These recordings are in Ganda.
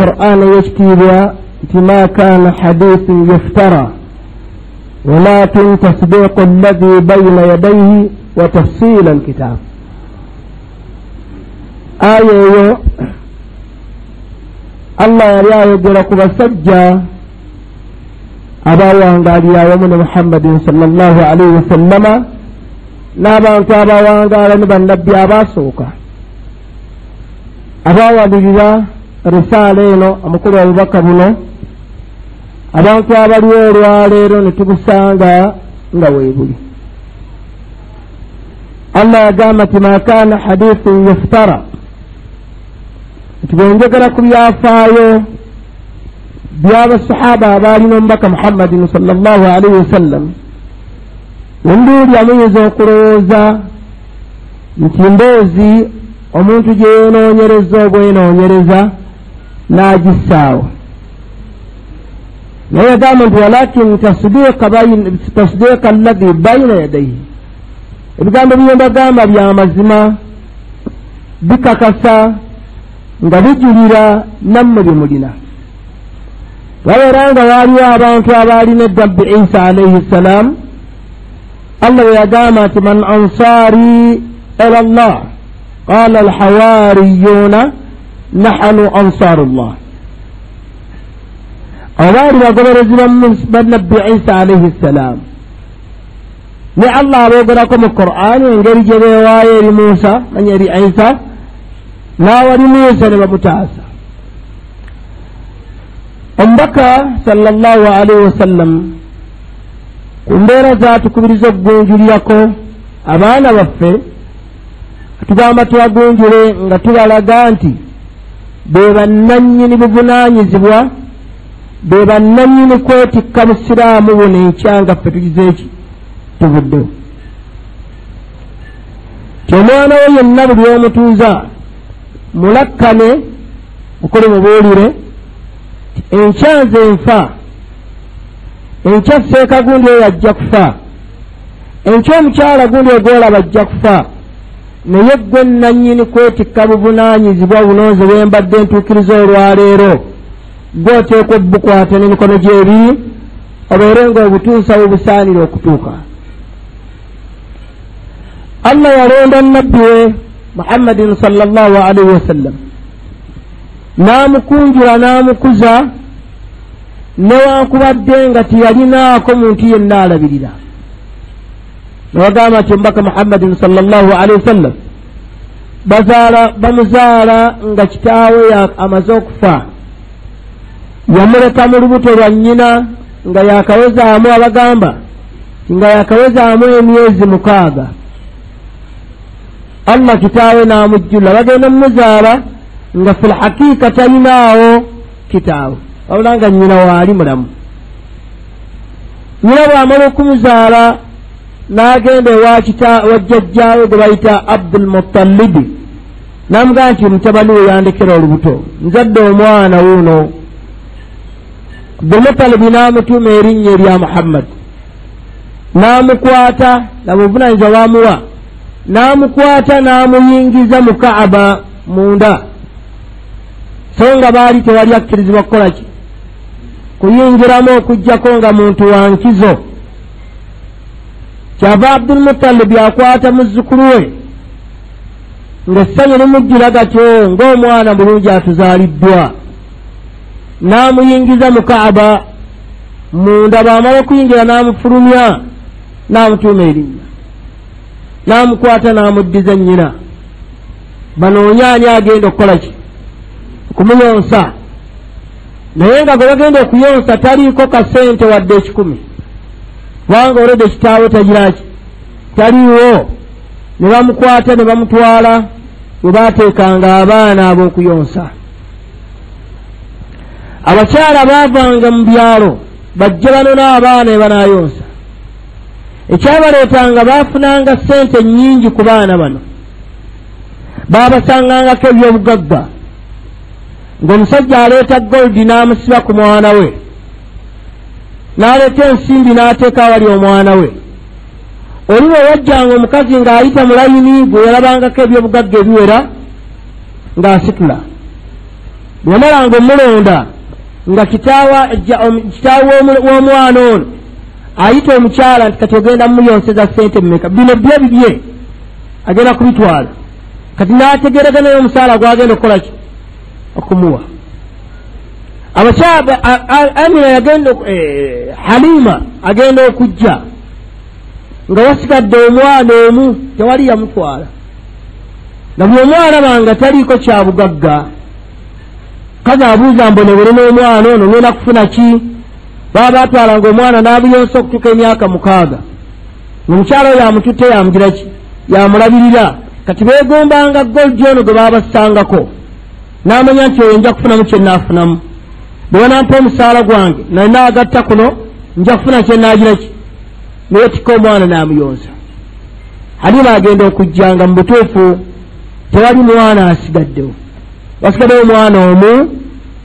Qur'an ey'ekitiibwa nti ma kaana hadithun yuftara walakin tasdiqu alladhi bayina yadaihi wa tafsila alkitab. Aya eyo Allah yali ayogera ku basajja abawangalira awamu ne Muhammadin sallallahu alaihi wasallama n'abantu abawangaala ne bannabbi abaasooka abawalirira risaala eno, amakulu obubaka buno, abantu abaliwo olwaleero ne tubusanga nga weebuli. Allah yagamba nti ma kaana hadithun yuftara, nti bwe njogera ku byafaayo by'abasahaba abaalina omubaka Muhammadin sallallahu alaihi wasallam, enduulya muyinza okulowooza nti mboozi omuntu gye yeenoonyereza obwenoonyereza n'agissaawo. Naye yagamba nti walakin tasdiqa alladhi bayina yadaihi, ebigambo bye mbagamba bya mazima, bikakasa nga bijulira nammwe bye mulina. Wabeera nga waaliwo abantu abaalina eddabbi Isa alaihi ssalam, Allah bwe yagamba nti man ansaari ila llah qala alhawariyuna nahanu ansaaru llah. Abo baali bagoberezi ba nabbi Isa alaihi ssalam, ne Allah aboogerako mu Qur'ani engeri gye beewaayo eri Musa, manya eri Isa, n'awali Musa ne bamutaasa. Omubaka sallallahu alaihi wasallam ku mbeera zaatukubiriza okugunjulirako abaana baffe, tugamba tubagunjule nga tubalaga nti be bannannyini buvunaanyizibwa, be bannannyini kwetikka busiraamu buno enkya nga ffe tugize eki tuvuddewo. Ti omwana we yenna buli omutuuza mulakkane, mukole mubuulire enkya nze nfa, enkya seeka gundi oyo ajja kufa, enkya omukyala gundi ogwolaba ajja kufa, naye ggwe nnannyini kwetikka buvunaanyizibwa buno nze bwe mbadde ntuukiriza olwaleero, ggwe oteekwa obbukwata n'emikono gy'ebiri obeere ng'obutuusa bubusaanira okutuuka. Allah yalonda nabbi we Muhammadin sallallahu alaihi wasallam n'amukunjula n'amukuza, newankubadde nga teyalinaako muntu yenna alabirira. Newagamba nti omubaka Muhammadin sallallahu alaihi wasallam bamuzaala nga kitaawe amaze okufa, yamuleka mu lubuto lwa nnyina nga yakawezaamu, abagamba nga yakawezaamu emyezi 6. Allah kitaawe n'amujjula, bagenda mumuzaala nga fil hakika talinaawo kitaawe, wabula nga nnyina waali mulamu. Nnyina bw'amala okumuzaala n'agenda ewa jjajjaawe gwe bayita Abdul Muttalibi, n'amugamba nti mutabani we yandekera olubuto, nzadde omwana wuuno. Abdul Muttalibi n'amutuuma erinnya erya Muhammad, n'amukwata nabuvunaanyizibwa bwamuwa, n'amukwata n'amuyingiza mu Kaaba munda, so nga baali tewali akkirizibwa kukola ki kuyingiramu okuggyako nga muntu wa nkizo. Kyava Abdul Muttalibi akwata muzzukulu we ng'essanyu limujjira gatyo ng'omwana mulungi atuzaaliddwa, n'amuyingiza mu Kaaba munda. Bw'amala okuyingira n'amufulumya n'amutuuma erinnya, n'amukwata n'amuddiza nnyina, banoonye ani agenda okukola ki okumuyonsa. Naye nga gwe bagenda okuyonsa taliiko kasente wadde 1,000, kubanga olwedde kitaawe tagira ki taliiwo. Ne bamukwata ne bamutwala we baateekanga abaana ab'okuyonsa. Abakyala baavanga mu byalo bajje banona abaana be banaayonsa. Ekyabaleetanga baafunanga ssente nnyingi ku baana bano, baabasangangako ebyobugagga, ng'omusajja aleeta goldi n'amusiba ku mwana we, n'aleeta ensimbi n'ateeka awali omwana we. Oli bwe wajjanga omukazi ng'ayita mu layini gwe yalabangako ebyobugagga ebiwera ng'asitula. Bwe yamalanga omulonda nga kitaawe w'omwana ono ayita omukyala nti kati ogenda mumuyonseza ssente mmeka, bino byo bibye agenda kubitwala. Kati n'ategeeragana naye omusaala gwagenda okukola ki, okumuwa. Abakyala Amina yagenda, Halima agenda okujja nga wasigadde omwana omu, tewali yamutwala. Nga buli omu alaba nga taliiko kya bugagga, kazi abuuza mbonebone n'omwana ono ngenda kufuna ki? Baba batwalanga omwana n'abuyonsa okutuuka emyaka 6, omukyala oyo amututte yamugira ki, yamulabirira. Kati beegombanga goldi ono gwe baba bassangako, n'amanya nti oyo nja kufunamu kye nnaafunamu, bwe banampa omusaala gwange naagatta kuno nja kufuna kye nnaagira ki, neyetikka omwana n'amuyonsa. Halima agenda okujja nga mu butuufu tewali mwana asigaddewo, wasigaddewo omwana omu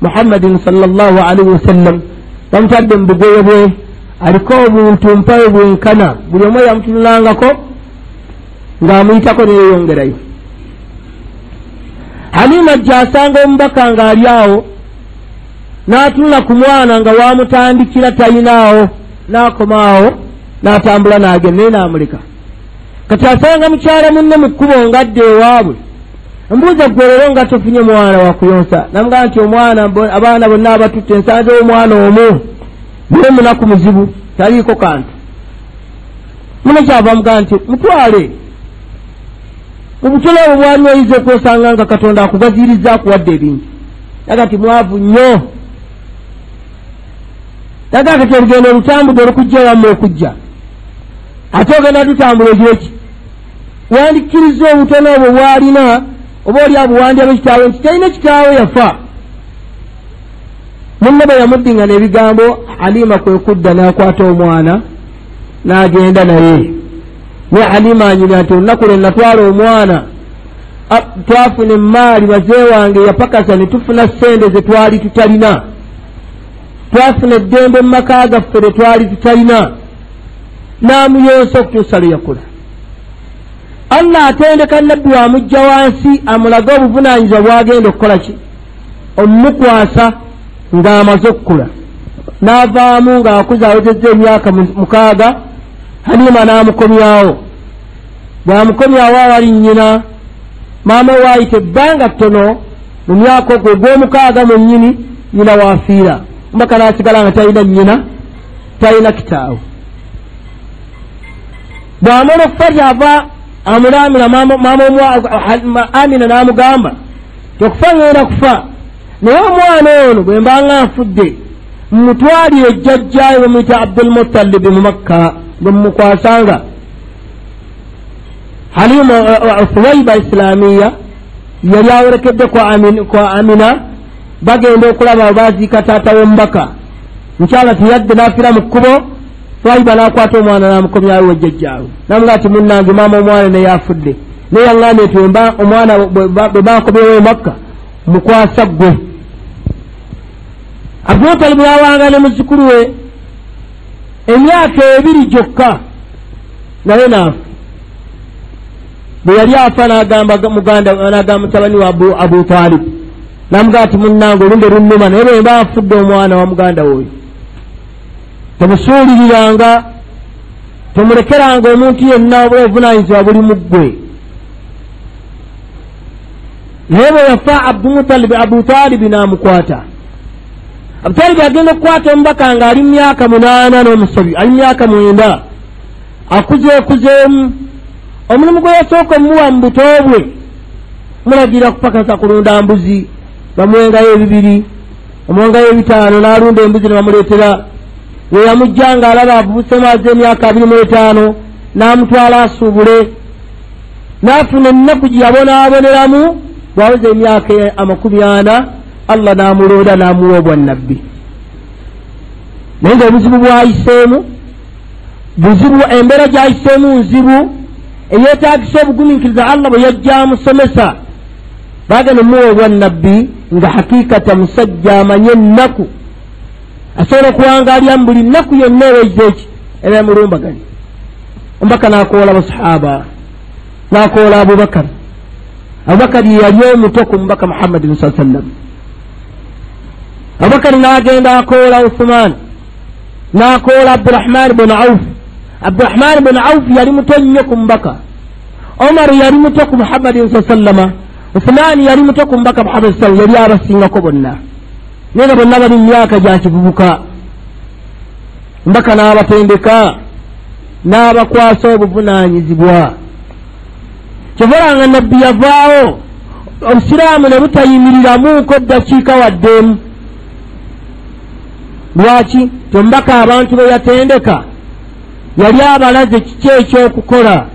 Muhammadin sallallahu alaihi wasallam, bamutadde mu bugoye bwe, aliko obuntu mpawe bwenkana, buli omu yamutunulangako ng'amuyitako neyeyongerayo. Halima ajja asanga omubaka ng'ali awo, n'atunula ku mwana nga wamutandikira tayinaawo, n'akoma awo n'atambula n'agenda naye n'amuleka. Kati asanga mukyala munne mu kkubo ng'adda ewaabwe, mbuuza ggwe leero nga tofunye mwana wa kuyonsa? Namugamba nti omwana, abaana bonna abatutte nsanzewo omwana omu, naye munaku muzibu, taliiko kantu. Muno kyava amugamba nti mutwale mu butole obwo bwali oyinza okwesanga nga Katonda akugaziyirizza akuwadde ebintu. Yaga nti mwavu nnyo. Yaga kati olugendo olutambudde olukujja ewammwe okujja, ate ogenda tutambula ogire ki? Wandikkiriza obutono obwo bw'alina, oba oli abuwandyamu kitaawe nti talina kitaawe yafa. Munne bwe yamuddingana ebigambo, Halima kwe kudda n'akwata omwana n'agenda naye. Naye Halima anyumya nti olunaku lwe natwala omwana, twafuna emmaali, bazee wange yapakasa ne tufuna ssente ze twali tutalina, twafuna eddembe mu maka gaffe lye twali tutalina. N'amuyonsa okutuusa lwe yakula. Allah atendeka nabbi wamujja wansi amulage obuvunaanyizibwa bw'agenda okukola ki, omukwasa ng'amaze okukula. N'avaamu ng'akuze awezezza emyaka 6, Halima n'amukomyawo. Bw'amukomyawo awali nnyina, maama we waayita ebbanga ttono mu myaka ogwo ogw'omukaaga mwennyini nnyina waafiira. Omubaka n'asigala nga talina nnyina, talina kitaawe. Bw'amala okufa kyava amulaamira maama Amina n'amugamba nti okufa ngenda kufa, naye omwana ono bwe mba nga nfudde mumutwalire jjajjaawe bamuyita Abdulmutalibi mu Makka, bwe mumukwasanga. Halima Thuwaiba Islamiya yali awerekedde kwa Amina, bagenda okulaba baziika taata w'omubaka. Mukyala teyadde n'afiira mu kkubo, Thuwaiba n'akwata omwana n'amukomyawo wa jjajjaawe, n'amugamba nti munnange maama omwana naye afudde, naye yaŋŋambye nti omwana bwe bankomyewo e Makka mukwasa ggwe. Abdulmutalibu yawanga ne muzzukulu we emyaka 2 gyokka naye n'afa. Bwe yali afa n'agamba muganda, n'agamba mutabani wa Abu Talib, n'amugamba nti munnange olumbe lunnuma, naye bwe mba nfudde omwana wa muganda woyo temusuuliriranga, temulekeranga omuntu yenna obuvunaanyizibwa buli mu ggwe. Naye bwe yafa Abdulmutalibu, Abu Talibu n'amukwata. Abu Talibu agenda okukwata omubaka ng'ali mu myaka 8 n'omusobi, ali mu myaka 9, akuzeekuzeemu. Omulimu gwe yasooka omuwa mu buto bwe mulagira kupakasa kulunda mbuzi, bamuwengayo 2, bamuwengayo 5, n'alunda embuzi ne bamuleetera. We yamujja ng'alaba avubusemu aze emyaka 25, n'amutwala asuubule, n'afuna ennaku gye yabonaaboneramu. Bw'aweza emyaka 40, Allah n'amulonda n'amuwa obwannabbi. Naye ng'obuzibu bw'ayiseemu buzibu, embeera gy'ayiseemu nzibu eyeetaagisa obugumiikiriza. Allah bwe yajja amusomesa, baagenda omuwa obwannabbi nga hakikata musajja amanye ennaku, asobola okuwangaalira mu buli nnaku yonna ewezza eki era emulumbaganye. Omubaka n'akoola basahaba, n'akoola Abubakar. Abubakar ye yali omuto ku mubaka Muhammadin sallallahu alaihi wasallam. Abubakari n'agenda akoola Uthman, n'akoola Abdurahman bun Auf. Abdurahman bun Auf yali muto nnyo ku mubaka, Omar yali muto ku Muhammadin sa sallama, Uthman yali muto ku mubaka Muhammad sallam, yali abasingako bonna, naye nga bonna bali mu myaka gya kivubuka. Mbaka n'abatendeka n'abakwasa obuvunaanyizibwa. Kyovalanga nabbi yavaawo obusiraamu ne butayimiriramuuko ddakiika waddemu. Lwaki? Tombaka abantu be yatendeka yali abalaze kiki ekyokukola.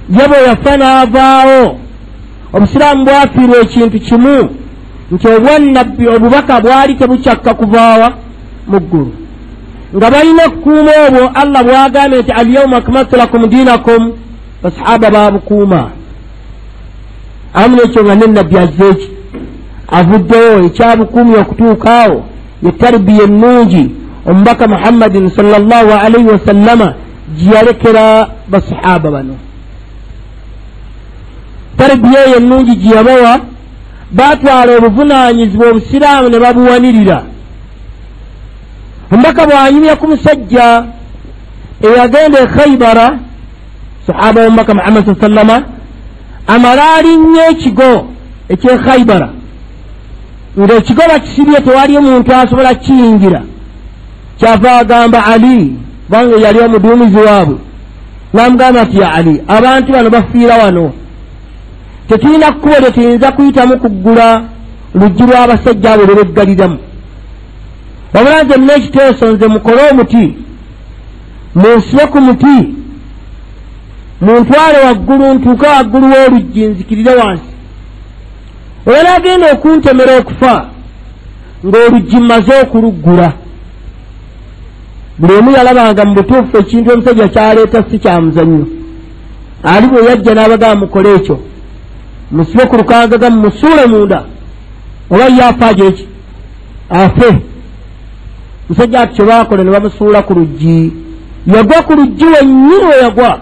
Ye bwe yafa n'avaawo obusiraamu bwafiirwa ekintu kimu, nti obwannabbi obubaka bwali tebukyakka kuvaawa mu ggulu, nga balina okukuuma obwo Allah bw'agambye nti alyawma akmaltu lakum diinakum. Basahaba baabukuuma. Awamu n'ekyo nga nennabbi azze eki avuddewo, ekyabukuumye okutuuka awo ye tarbiya ennungi omubaka Muhammadin sallallahu alaihi wasallama gye yalekera basahaba bano. Tarbiya eyo ennungi gye yabawa, baatwala obuvunaanyizibwa obusiraamu ne babuwanirira. Omubaka bw'anyumya ku musajja eyagenda e Khaibara, sahaba w'omubaka Muhammad sa sallama, amala alinnya ekigo eky'e Khaibara, ng'ekigo bakisibye tewali muntu asobola kiyingira. Kyava agamba Ali, kubanga yali omuduumizi waabwe, n'amugamba nti ya Ali, abantu bano bafiira wano, tetulina kkubo lye tuyinza kuyitamu kuggula luggi lw'abasajja abo lwe beggaliramu, wabula nze muna ekiteeso, nze mukole omuti, munsibe ku muti, muntwale waggulu, ntuuke waggulu w'oluggi nzikirire wansi, oba n'agenda okuntemera okufa ng'oluggi mmaze okuluggula. Buli omu yalabanga mu butuufu ekintu omusajja kyaleeta si kya muzannyo. Ali bwe yajja n'abagamba mukole ekyo, musibe ku lukangaga mumusuule munda, oba ye afa agyeki afe. Musajja ati kye baakola ne bamusuula ku luggi, yagwa ku luggi wennyini we yagwa,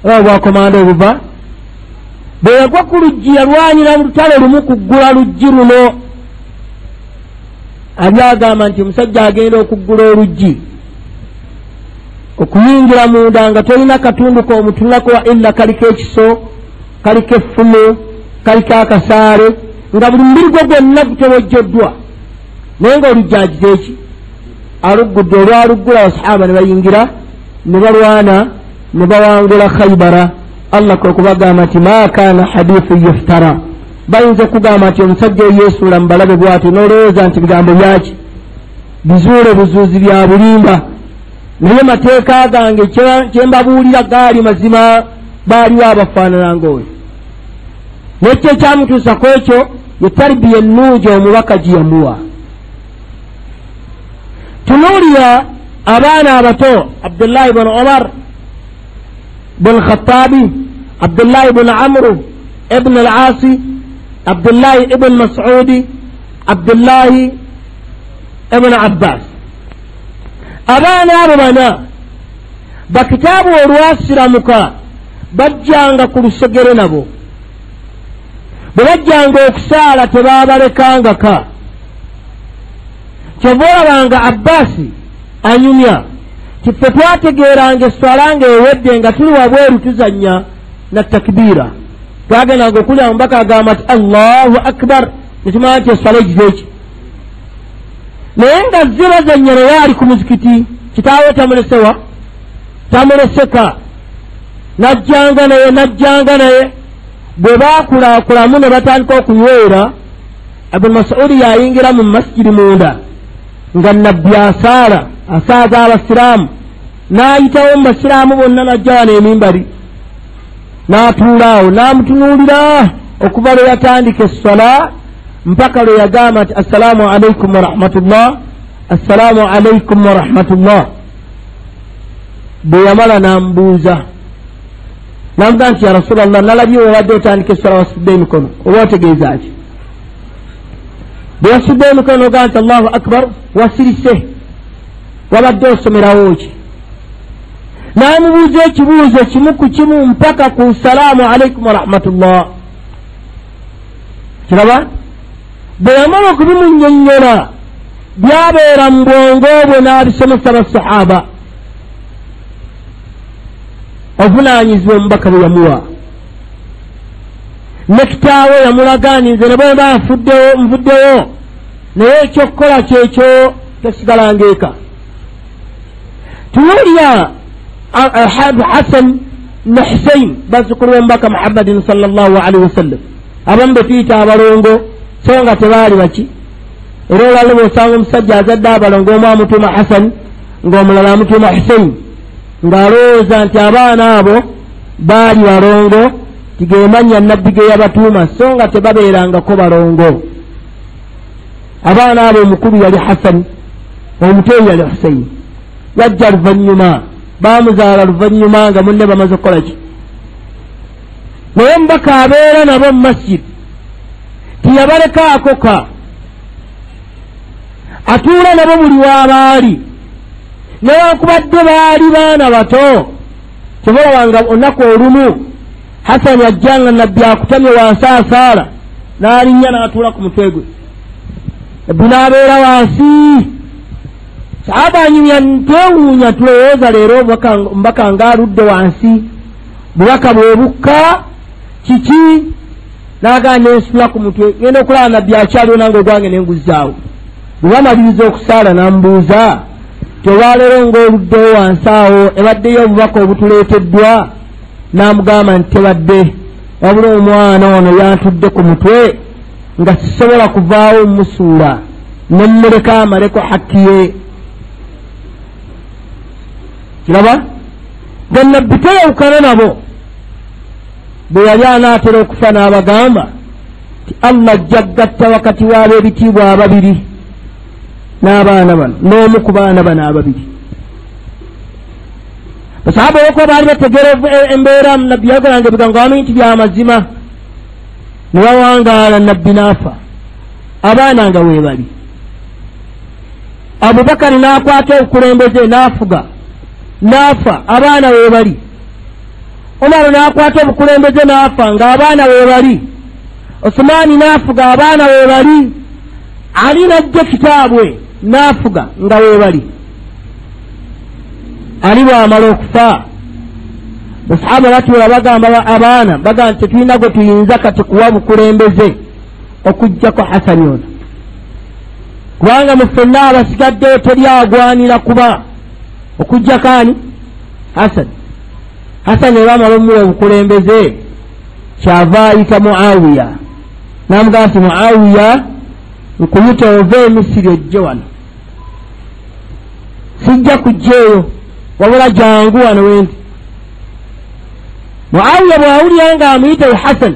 oba bwakomanda obuva. Bwe yagwa ku luggi yalwanira mu lutalo lumu kuggula luggi luno. Ali agamba nti omusajja agenda okuggula oluggi okuyingira munda nga tolina katundu k'omutunulako wa illa kaliko ekiso, kaliko effumu, kaliko akasaale, nga buli mubiri gwo gwonna gutobojjoddwa, naye ng'oluggi agize eki aluggudde. Olwaluggula abasahaba ne bayingira ne balwana ne bawangula Khaibara. Allah kwe kubagamba nti ma kaana hadithu yuftara. Bayinza okugamba nti omusajja oyeesuula mu balabe bw'atyo, n'olowooza nti bigambo byaki, bizuule buzuuzi bya bulimba, naye mateeka gange kye mbabuulira gaali mazima, baaliwo abafaanana ng'oyo. Nekyo ekyamutuusa ku ekyo ye tarbiya ennungi omubaka gye yamuwa. Tunuulira abaana abato, Abdullahi bun Omar bun Khattabi, Abdullahi bun Amru ibn al-Asi, Abdullahi ibn Mas'udi, Abdullahi ibn Abbas. Abaana abo bana bakitaabu olwasiramuka bajjanga ku lusegere nabo, bwe bajjanga okusaala tebaabalekangaka. Kyova olabanga Abbaasi anyumya ti ffe twategeeranga esswala ng'ewedde nga tuli wabweru tuzannya na takbiira, twagendanga okulya omubaka agamba nti Allahu akbar, netumanya nti esswala egize eki, naye nga zze bazannya naye ali ku muzikiti, kitaawe tamulesewa, tamuleseka, najjanga naye najjanga naye. Bwe baakulakulamu ne batandika okunywera, Abu Mas'udi yayingira mu masjidi munda nga nabbi asaala asaaza abasiraamu, n'ayitawo mu basiraamu bonna n'ajja wano emimbali n'atuula awo n'amutunuulira okuva lwe yatandika esswala mpaka lwe yagamba nti assalaamu alaikum warahmatullah, assalaamu alaikum warahmatullah. Bwe yamala n'amubuuza n'amugamba nti ya Rasulallah, nalabye webadde otandika esswala wasudde emikono, oba otegeeza ki? Bwe wasudde emikono n'ogamba nti Allahu akbar, wasirise, wabadde osomerawo ki? N'amubuuza ekibuuzo kimu ku kimu mpaka ku salaamu alaikum warahmatullah. Kiraba Bwe yamala okubimunnyonnyola byabeera mu bwongo bwe n'abisomesa basahaba. Ovunaanyizibwa omubaka bwe yamuwa ne kitaawe yamulaga nti nze ne bwe mba nvuddewo naye ekyokukola kyekyo tosigalanga eka. Tunuulira Hasan ne Husein bazzukulu b'omubaka Muhammadin sallallahu alaihi wasallam, abamu be tuyita abalongo so nga tebaali baki. Era olwaliro bw'osanga omusajja azadde abalongo, omu amutuuma Hasan ng'omulala amutuuma Husein, ng'alowooza nti abaana abo baali balongo, tigemanya nabbi ge yabatuuma, so nga tebabeerangako balongo. Abaana abo omukulu yali Hasan, omuto yali Husein. Yajja luvannyuma, baamuzaala luvannyuma nga munne bamaze okukola ki. Naye omubaka abeera nabo mu masjid, tiyabalekaako ka, atuula nabo buli waabaali, newankubadde baali baana bato. Tebalabanga olunaku olumu Hasani ajja nga nabbi akutamye wansi asaala, n'alinnya n'atuula ku mutwe gwe, nabbi n'abeera wansi. Sahaba anyumya ntewuunya, tulowooza leero omubaka ng'aludde wansi, bubaka bwe bukka kiki? N'agaana nensitula ku mutwe, ngenda okulaba nabbi akyaliwo nange ogwange nenguzzaawo. Bwe bamaliriza okusaala n'amubuuza ti olwaleero ng'oluddewo wansi awo ebaddeyo obubaka obutuleeteddwa? N'amugamba nti tebadde, wabula omwana ono yantudde ku mutwe nga sisobola kuvaawo mmusuula ne mmuleka amaleko hakki ye. Kiraba nga nabbi teyawukana nabo. Bwe yali anaatera okufa n'abagamba nti Allah ajja kugatta wakati w'ab'ebitiibwa ababiri n'abaana bano, n'omu ku baana bano ababiri. Basahaba olwokuba baali bategeera embeera, nabbi yayogeranga ebigambo bamanyi nti bya mazima, ne bawangaala nabbi n'afa, abaana nga weebali. Abubakari n'akwata obukulembeze n'afuga, n'afa, abaana weebali. Omaru n'akwata obukulembeze n'afa ng'abaana weebali. Osumaani n'afuga, abaana weebali. Ali n'ajja kitaabwe n'afuga nga weebali. Ali bw'amala okufa, basahaba batuula bagamba abaana, bagamba nti tetulina gwe tuyinza kati kuwa bukulembeze okuggyako Hasani ono, kubanga mu ffenna abasigaddewo teri agwanira kuba okuggyako ani? Hasani. Hasani era amala omuwa obukulembeze, kyava ayita Muawiya n'amugamba nti Muawiya, nkuyita ove e Misiri ojje wano, sijja kujja eyo, wabula jangu wano wendi. Muawiya bw'awulira ng'amuyita Hasan,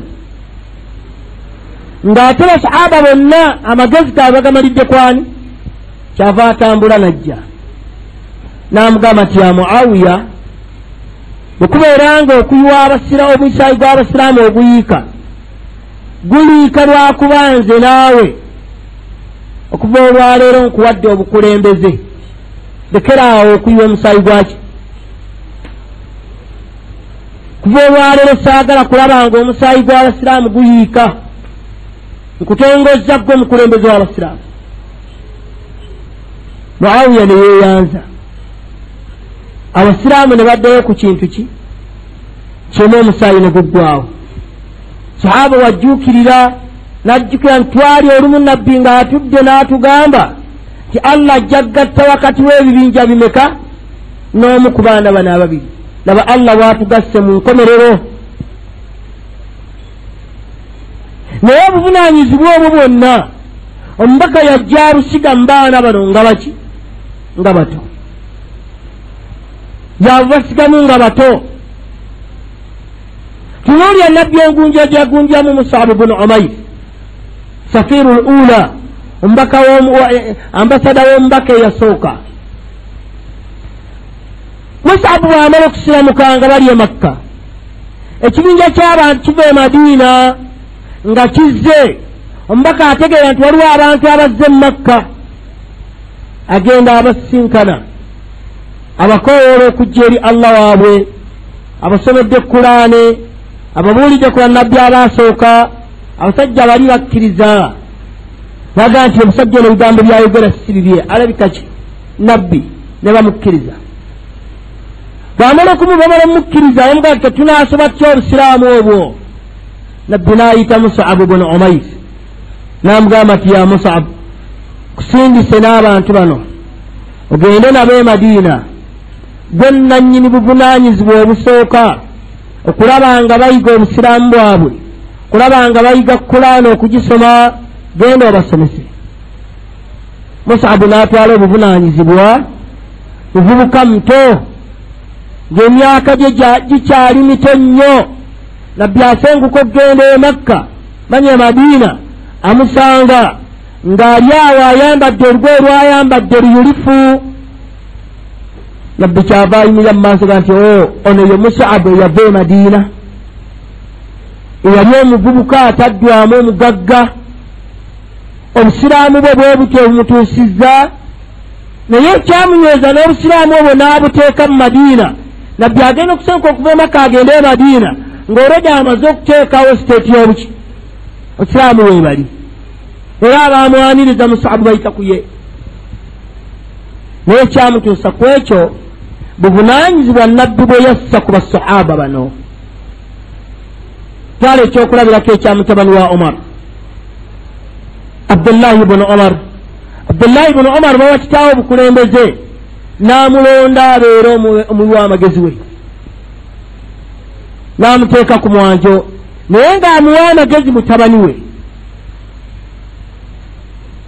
ng'ate basahaba bonna amagezi gaabwe bagamalidde kwani, kyava atambula n'ajja n'amugamba nti ya Muawiya, bwe kubeera nga okuyiwa omusaayi gw'abasiraamu oguyiika guliika lwakuba nze naawe okuva olwaleero nkuwadde obukulembeze, lekera awo okuyiwa omusaayi gwaki. Kuva olwaleero saagala kulaba nga omusaayi gw'abasiraamu guyiika, nkutongozza ggwe omukulembeze w'abasiraamu. Muawiya ne yeeyanza, abasiraamu ne baddayo ku kintu ki kimu, omusaayi ne guggwawo. Sahaba wajjuukirira n'ajjukira nti twali olumu nabbi ng'atudde n'atugamba nti Allah ajja kugatta wakati w'ebibinja bimeka n'omu ku baana bano ababiri. Laba Allah bw'atugasse mu nkomerero. Naye obuvunaanyizibwa obwo bwonna omubaka yajja abusiga mu baana bano nga baki? Nga bato. Yabubasigamu nga bato. Tunuulira nabbi engunja gyagunjamu Mus'ab ibn Umayr, safiru l-ula, omubaka ambasada w'omubaka eyasooka. Mus'ab bw'amala okusiramuka nga bali e Makka, ekibinja ky'abantu kiva e Madiina nga kizze. Omubaka ategeera nti waliwo abantu abazze mu Makka, agenda abasisinkana, abakoowoola okujja eri Allah waabwe, abasomedde Kulaane, ababuulidde ku bannabbi abaasooka. Abasajja bali bakkiriza. Baga nti omusajja ono ebigambo byayogera si bibye, alabika ki nabbi, ne bamukkiriza. Bwamala okumubamala omukkiriza, bamugaa nti tetunaasoba tutya obusiraamu obwo? Nabbi n'ayita Musabu bunu Umair n'amugamba nti ya Musabu, kusindise n'abantu bano ogende nabo e Madiina, gwe nnannyini buvunaanyizibwa obusooka okulaba nga bayiga obusiraamu bwabwe, okulaba nga bayiga Kulaana okugisoma, genda obasomese. Musabu n'atwala obuvunaanyizibwa, muvubuka muto ng'emyaka gye gikyali mito nnyo. Nabbi asenguka okugenda e Makka manya e Madiina, amusanga ng'ali awo ayambadde olugoye lwayambadde luyulifu. Nabbi kyava ayimirira mu maaso ga nti ono ye Musabu eyava e Madiina, eyali omuvubuka ataddwamu omugagga, obusiraamu bwe bwe butyo bumutuusizza, naye ekyamunyweza n'obusiraamu obwo n'abuteeka mu Madiina. Nabbi agenda okusenguka okuva e Makka agende e Madiina ng'olwedde amaze okuteekawo siteeti y'obuki obusiraamu weebali, era abaamwaniriza Musabu bayita ku ye. Naye ekyamutuusa ku ekyo buvunaanyizibwa nabbi bwe yassa ku basahaba bano. Twala ekyokulabirako ekya mutabani wa Omar, Abdullahi bunu Omar. Abdullahi bunu Omar bawa kitaawe obukulembeze n'amulonda abeere omuwi w'amagezi we, n'amuteeka ku mwanjo, naye ng'amuwa amagezi mutabani we.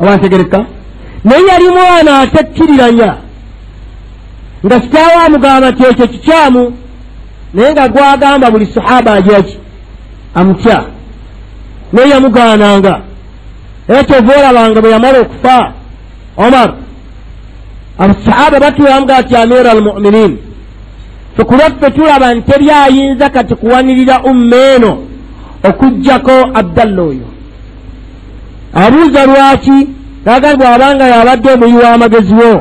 Abantegereka, naye yali mwana atekkiriranya, nga kitaawe amugamba nti ekyo kikyamu, naye nga gwagamba buli sahaba agiraki amutya, naye yamugaananga. Era kyova olabanga bwe yamala okufa Omar, abasahaba batuulamuga ati amiira al muminin, fe ku lwaffe tulaba nti teri ayinza kati kuwanirira umma eno okuggyako Abdalla oyo. Abuuza lwaki? N'agamba bw'abanga y'abadde omuyi w'amagezi wo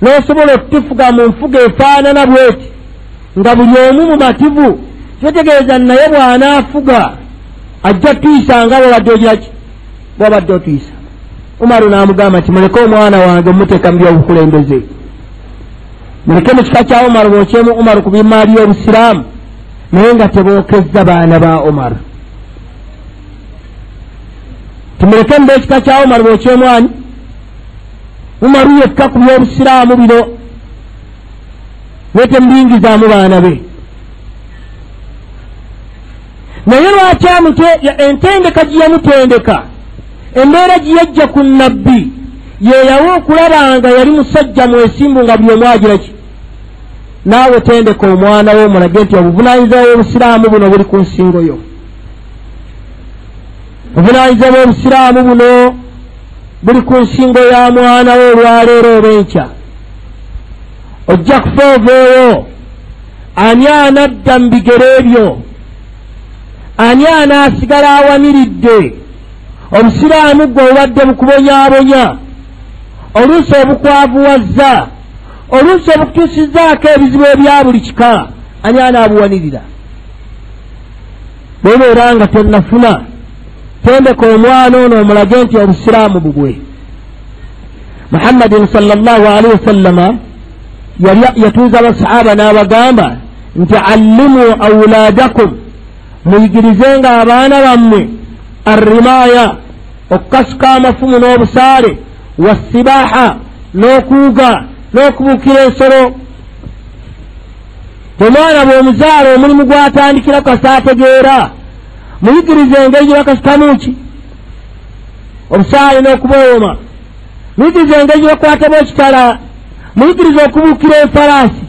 n'osobola okutufuga mu nfuga efaanana bweti nga buli omu mumativu, kitegeeza naye bw'anaafuga ajja tuyisa nga bw'obadde ogiraki bw'obadde otuyisa. Umaru n'amugamba nti muleke omwana wange mumuteeka mu by'obukulembeze, muleke mu kika kya Umaru bookyemu Umaru ku by'emaali y'obusiraamu, naye nga tebookezza baana ba Umaru. Timuleke mu b'ekika kya Umaru bookyemu ani? Umaru yekka ku by'obusiraamu bino, naye temubiyingizaamu baana be. Naye lwaki entendeka gye yamutendeka, embeera gye yajja ku nabbi yeeyawa okulaba nga yali musajja mwesimbu nga buli omu agira ki? Naawe tendeka omwana wo omulage nti obuvunaanyizibwa bw'obusiraamu buno buli ku nsingo yo, obuvunaanyizibwa bw'obusiraamu buno buli ku nsingo ya mwana wo olwaleero oba enkya. Ojja kufa oveeyo, ani anadda mu bigere byo? Ani anaasigala awaniridde obusiraamu gwe obubadde bukubonyaabonya, oluusi obukwavuwazza, oluusi obukutuusizzaako ebizibu ebya buli kika? Ani anaabuwanirira? Bw'obeera nga tonnafuna, tendeka omwana ono omulage nti obusiraamu bubwe. Muhammadin sallallahu alaihi wasallama yatuuza abasahaba n'abagamba nti allimu awulaadakum, muyigirizenga abaana bammwe arrimaaya, okukasuka amafumu n'obusaale, wassibaaha, n'okuwuga n'okubuukira ensolo. Omwana bw'omuzaala omulimu gw'atandikira kasaategeera, muyigirize engeri gye bakasukamu ki obusaale n'okuboowoma, muyigirize engeri gye bakwatamu ekitala, muyigirize okubuukira enfalaasi,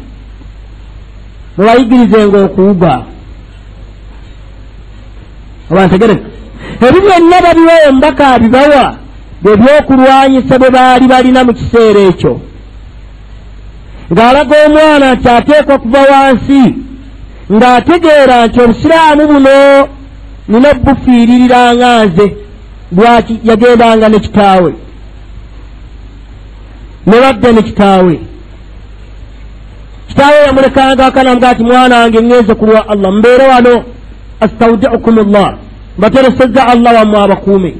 mubayigirizenga okuwuga. Abantegereka, ebyo byonna babiwa omubaka abibawa bye byokulwanyisa bwe baali balina mu kiseera ekyo, ng'alaga omwana nti ateekwa kuva wansi ng'ategeera nti obusiraamu buno nina obufiiririra nga nze. Lwaki yagendanga ne kitaawe ne badda ne kitaawe? Kitaawe yamulekanga akanamuga ati mwana wange ŋŋenze ku lwa Allah, mbeere wano, astaudiukum llah, mbateresezza Allah wammwe abakuume.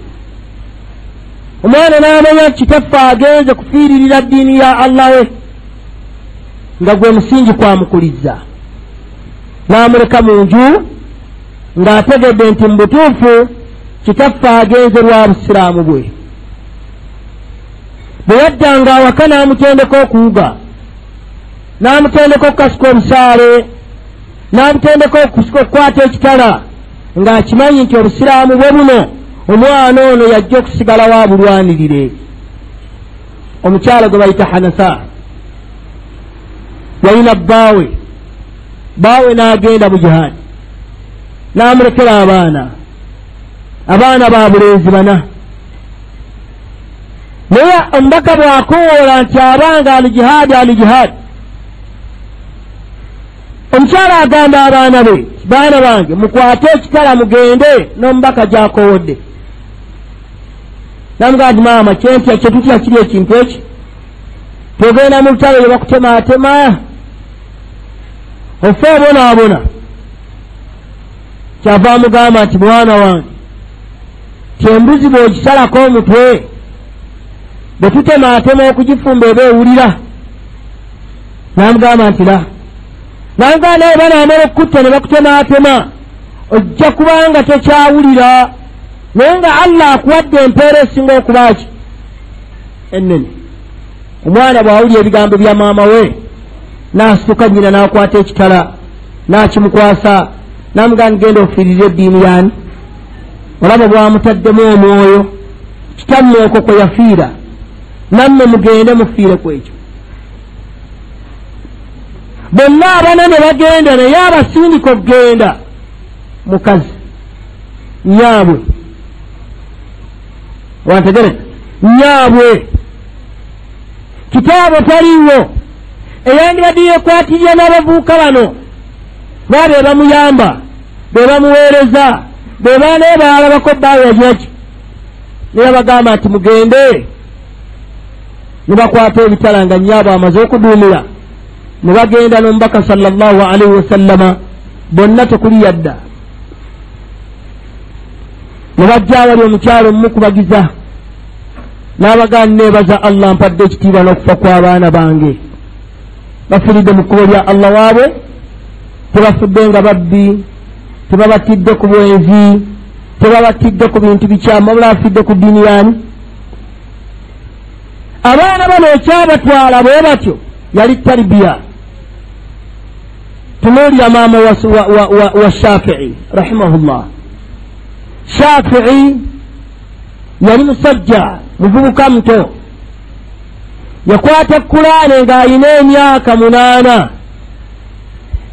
Omwana n'amanya kitaffe agenze kufiiririra ddiini ya Allah we, nga gwe musingi kwamukulizza, n'amuleka mu nju ng'ategedde nti mu butuufu kitaffe agenze lwa busiraamu bwe. Bwe yaddanga awaka n'amutendeka okuwuga, n'amutendeka okukasuka obusaale, n'amutendeka okukwata ekitala, ng'akimanyi nti obusiraamu bwe buno omwana ono yajja okusigalawo abulwanirire. Omukyala gwe bayita Hanasa yalina bbaawe, bbaawe n'agenda mu jihaadi n'amulekera abaana, abaana ba bulenzi bana. Naye omubaka bw'akowoola nti abanga ali jihaadi, ali jihaadi, omukyala agamba abaana be, baana bange mukwate ekitala mugende n'omubaka gy'akowodde. Namugamba nti maama kyentya kyetutya kiri ekintu eki, togenda mu lutalo lye bakutemaatema ofe obonaabona. Kyava amugamba nti mwana wange, ti embuzi bw'ogisalako omutwe bwe tutemaatema okugifumba eba ewulira. Namugamba nti la, namugamba naye banaamala okukutta ne bakutemaatema ojja kubanga tokyawulira, naye nga Allah akuwadde empeera esinga okuba ki ennene. Omwana bw'awulira ebigambo bya maama we n'asituka nnyina n'akwata ekitala n'akimukwasa, n'amugamba genda ofiirire eddiini yaani. Olaba bw'amutaddemu omwoyo, kitammwe okwo kwe yafiira, nammwe mugende mufiire ku ekyo. Bonna abana ne bagenda, naye abasindika okugenda mukazi nyaabwe, wantegereka nyaabwe, kitaabwe taliiwo, eyandibadde yeekwatirira n'abavubuka bano ba be bamuyamba, be bamuweereza, be baana be baalabako bbaawe yagiraki, naye bagamba nti mugende. Ne bakwata ebitala nga nyaabwe amaze okuduumira, ne bagenda n'omubaka sallallahu alaihi wasallama, bonna tekuli yadda. Ne bajja awali omukyalo omumukubagiza, n'abagamba neebaza Allah mpadde ekitiibwa n'okufa kw'abaana bange, bafiiridde mu kkubo lya Allah waabwe, tebafudde nga babbi, tebabatidde ku bwenzi, tebabatidde ku bintu bikyamu, wabula bafidde ku ddiini yaani. Abaana bano ekyabatwala bwe batyo yali tarbiya. Tunuulira maama wa Shafii rahimahullah. Shafii yali musajja muvubuka muto, yakwata Kulaane ng'alina emyaka 8.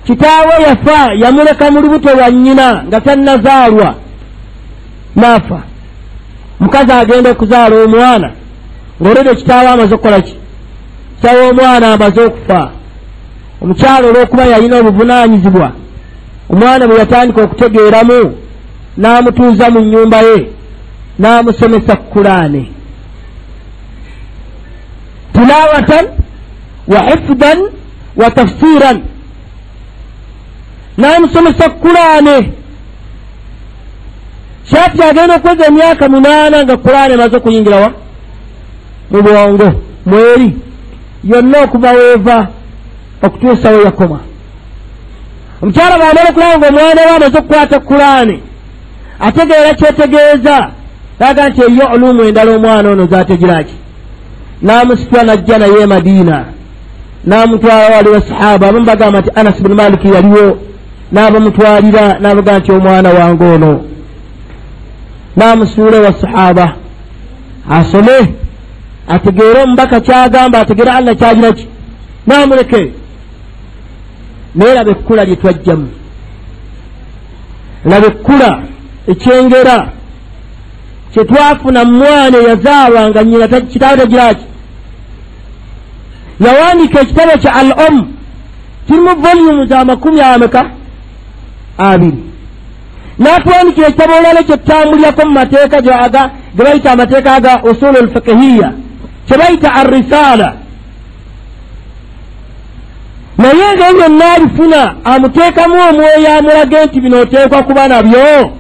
Kitaawe yafa yamuleka mu lubuto lwa nnyina nga tannazaalwa, n'afa. Mukazi agenda okuzaala omwana ng'olwedde kitaawe amaze okukola ki? Kitaawe omwana amaze okufa. Omukyala olw'okuba yalina obuvunaanyizibwa, omwana bwe yatandika okutegeeramu n'amutuuza mu nnyumba ye n'amusomesa Kulaane tilawatan wa hifdan wa tafsiran, n'amusomesa Kulaane. Shafi agenda okweza emyaka 8 nga Kulaane emaze okuyingirawa mu bwongo mweri yonna okuva weeva okutuusa we yakoma. Omukyala bw'amala okulaba nga omwana we amaze okukwata Kulaane ategeera kyetegeeza, laga nti eriyo olumu endala omwana ono z'ategiraki, n'amusitula n'ajja naye e Madiina, n'amutwala wali basahaba abamu bagamba nti Anas bin Malik yaliwo, n'abamutwalira n'abaga nti omwana wange ono, n'amusuula ewa sahaba asome ategeere omubaka kyagamba, ategeere Allah kyagiraki, n'amuleke. Naye laba ekkula lye twajjamu, laba ekkula ekyengera kye twafuna mu mwana eyazaalwa nga nnyina kitaawe tagiraki. Yawandiika ekitabo kya Al-Umm, kirimu volume za 20. N'atuwandikira ekitabo olulala kye tutambulirako mu mateeka ge bayita amateeka aga usulu al-fiqhiya, kye bayita Ar-Risala. Naye nga byonna abifuna amuteekamu omwoyo amulage nti bino oteekwa kuba nabyo,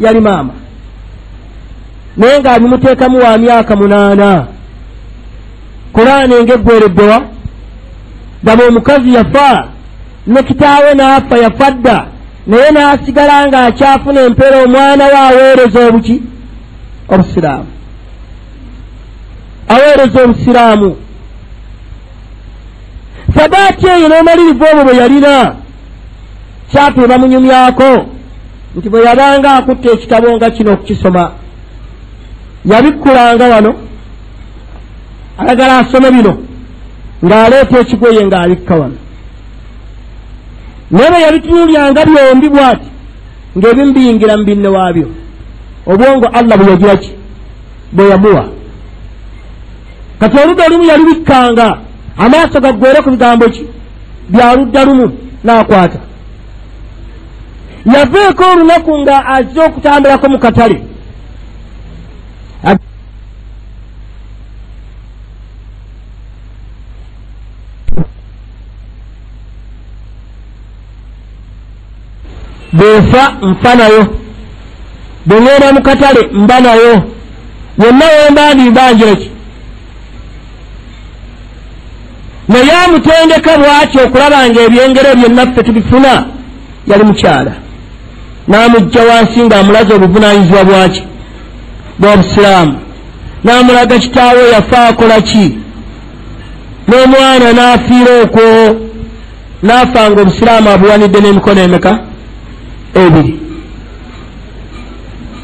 yali maama. Naye ng'abimuteekamu wa myaka 8. Kuraani ng'eggwereddewa. Gaba omukazi yafa ne kitaawe n'afa, yafa dda, naye n'asigala ng'akyafuna empeera. Omwana we aweereza obuki? Obusiraamu. Aweereza obusiraamu. Sabaati eyo n'omalirivu obwo bwe yalina, kyape bamunyumyako nti bwe yabanga akutta ekitabo nga kino okukisoma, yabikkulanga wano, ayagala asome bino, ng'aleeta ekigoye ng'abikka wano. Naye bwe yabitunuulyanga byombi bw'ati, ng'ebimu biyingira mu binne waabyo. Obwongo Allah bwe yagira ki? Bwe yamuwa. Kati oludda olumu yalubikkanga, amaaso gaggwere ku bigambo ki? Bya ludda lumu, n'akwata. Yavaeko olunaku nga azze okutambulako mu katale. Bwenfa nfa nayo, bwe ŋŋenda mu katale mba nayo, yonna wemba ndi mbanjira ki? Naye amutendeka bw'atyo okulaba ng'ebyengero byonna ffe tubifuna. Yali mukyala, n'amujja wansi ng'amulaze obuvunaanyizibwa bwaki? Bwa busiraamu. N'amulaga kitaawe yafa akola ki, n'omwana n'afiira okwo, n'afa ng'obusiraamu abuwanidde n'emikono emeka? 2.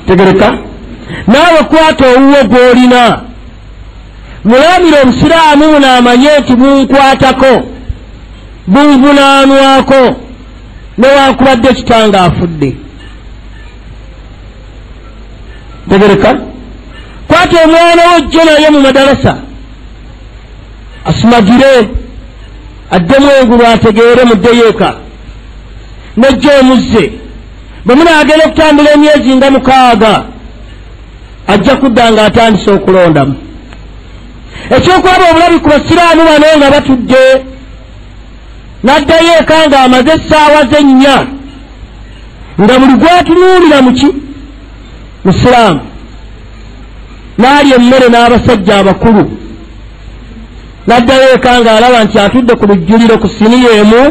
Tegereka? Naawe kwata owuwo gw'olina, mulamire obusiraamu buno amanye nti bunkwatako, bunvunaanwako, newankubadde kitange afudde. Tegereka? Kwata omwana wo ojje naye mu madarasa, asumagire, addemu engulu ategeere, muddeyo eka, nejja omuzze. Bwe munaagenda okutambula emyezi nga 6, ajja kudda ng'atandise okulondamu. Ekyokulaba obulabi ku basiraamu bano nga batudde, n'addayo eka ng'amaze essaawa ze 4, nga buli gw'atunuulira muki? Musiraamu. N'alya emmere n'abasajja abakulu. N'addayo eka ng'alaba nti atudde ku lujjuliro ku siniya emu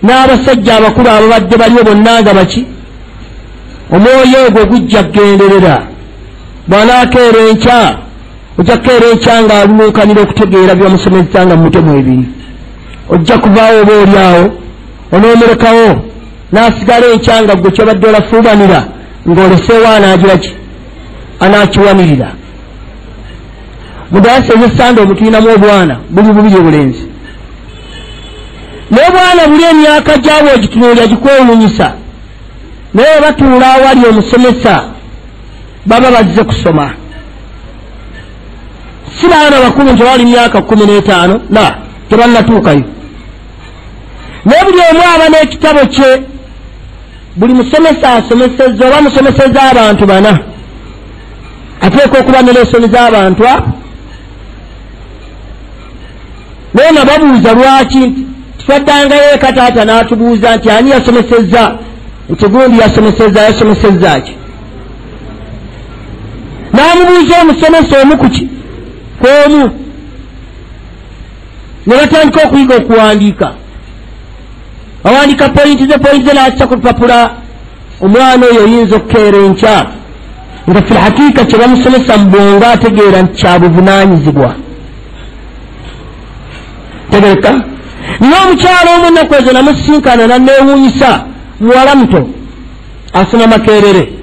n'abasajja abakulu ababadde baliyo bonna nga baki? Omwoyo ogwo gujja kugenderera. Bw'anaakeera enkya, ojja kukeera enkya ng'alulunkanira okutegeera by'omusomesa nga mu mutwe 2. Ojja kuvaawo oba oli awo, onoomulekawo n'asigala enkya nga ggwe ky'obadde olafuubanira ng'oleseewo anaagira ki? Anaakiwanirira. Mu darasa ez'essande omwo tulinamu obwana buli bubiri obulenzi. Naye obwana buli emyaka gyabwe ogitunuulira gikwewuunyisa, naye batuula awali omusomesa baba bazze kusoma. Si baana bakulu nti bali myaka 15, na tebannatuukayo. Naye buli omu aba n'ekitabo kye. Buli musomesa asomesezza oba musomesezza abantu 4, ateekwa okuba ne lesoni z'abantu abo. Naye nababuuza lwaki nti twaddangayo eka taata n'atubuuza nti ani yasomesezza, nti gundi yasomesezza, yasomesezza ki? N'amubuuza omusomesa omu ku ki? Ku omu. Ne batandika okuyiga okuwandiika. Awandiika pointi ze n'akisa ku lupapula. Omwana oyo oyinza okukeera enkya nga fil hakiika kye bamusomesa mu bwongo ategeera nti kyabuvunaanyizibwa. Tegereka? Naye omukyala omu ennaku ezo namusisinkana nanneewuunyisa, muwala muto asoma Makerere,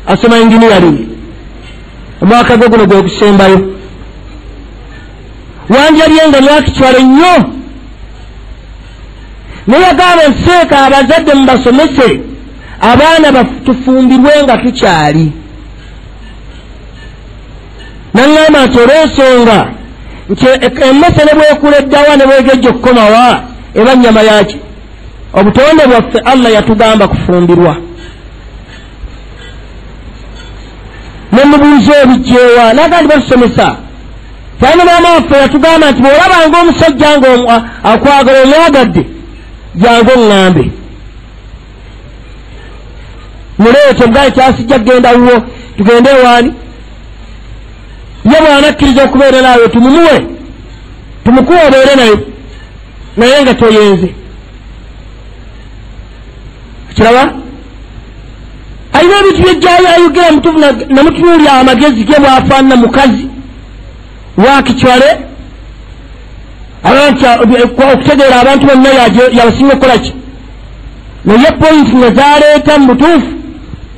asoma engineering, omwaka gwe guno gwe gusembayo. Wanjalye nga mwakitwale nnyo, naye yagamba nseeka abazadde mubasomese abaana tufumbirwe nga tukyali. Naŋŋamba nti olw'ensonga nti emmese ne bwekula eddawa ne bwegejja okukomawa eba nnyama yaki? Obutonde bwaffe Allah yatugamba kufumbirwa. Ne mubuuza ebijjeewa, n'agamba nti batusomesa. Kyalina maama waffe yatugamba nti bw'olabanga omusajja nga akwagala omwagadde, jangu oŋŋambe. Muleete mugaye kyasijja kugenda wuwo. Tugende ewaani? Ye bw'anakkiriza okubeera naawe tumumuwe, tumukuwe obeere naye, naye nga toyenze. Kiraba? Alina ebintu byejjayo ayogera mutuufu, namutunuulya amagezi ge bw'afaanana mukazi waakicwale okutegeera abantu bonna yabasinga okukola ki, naye pointi nga zaleeta mu butuufu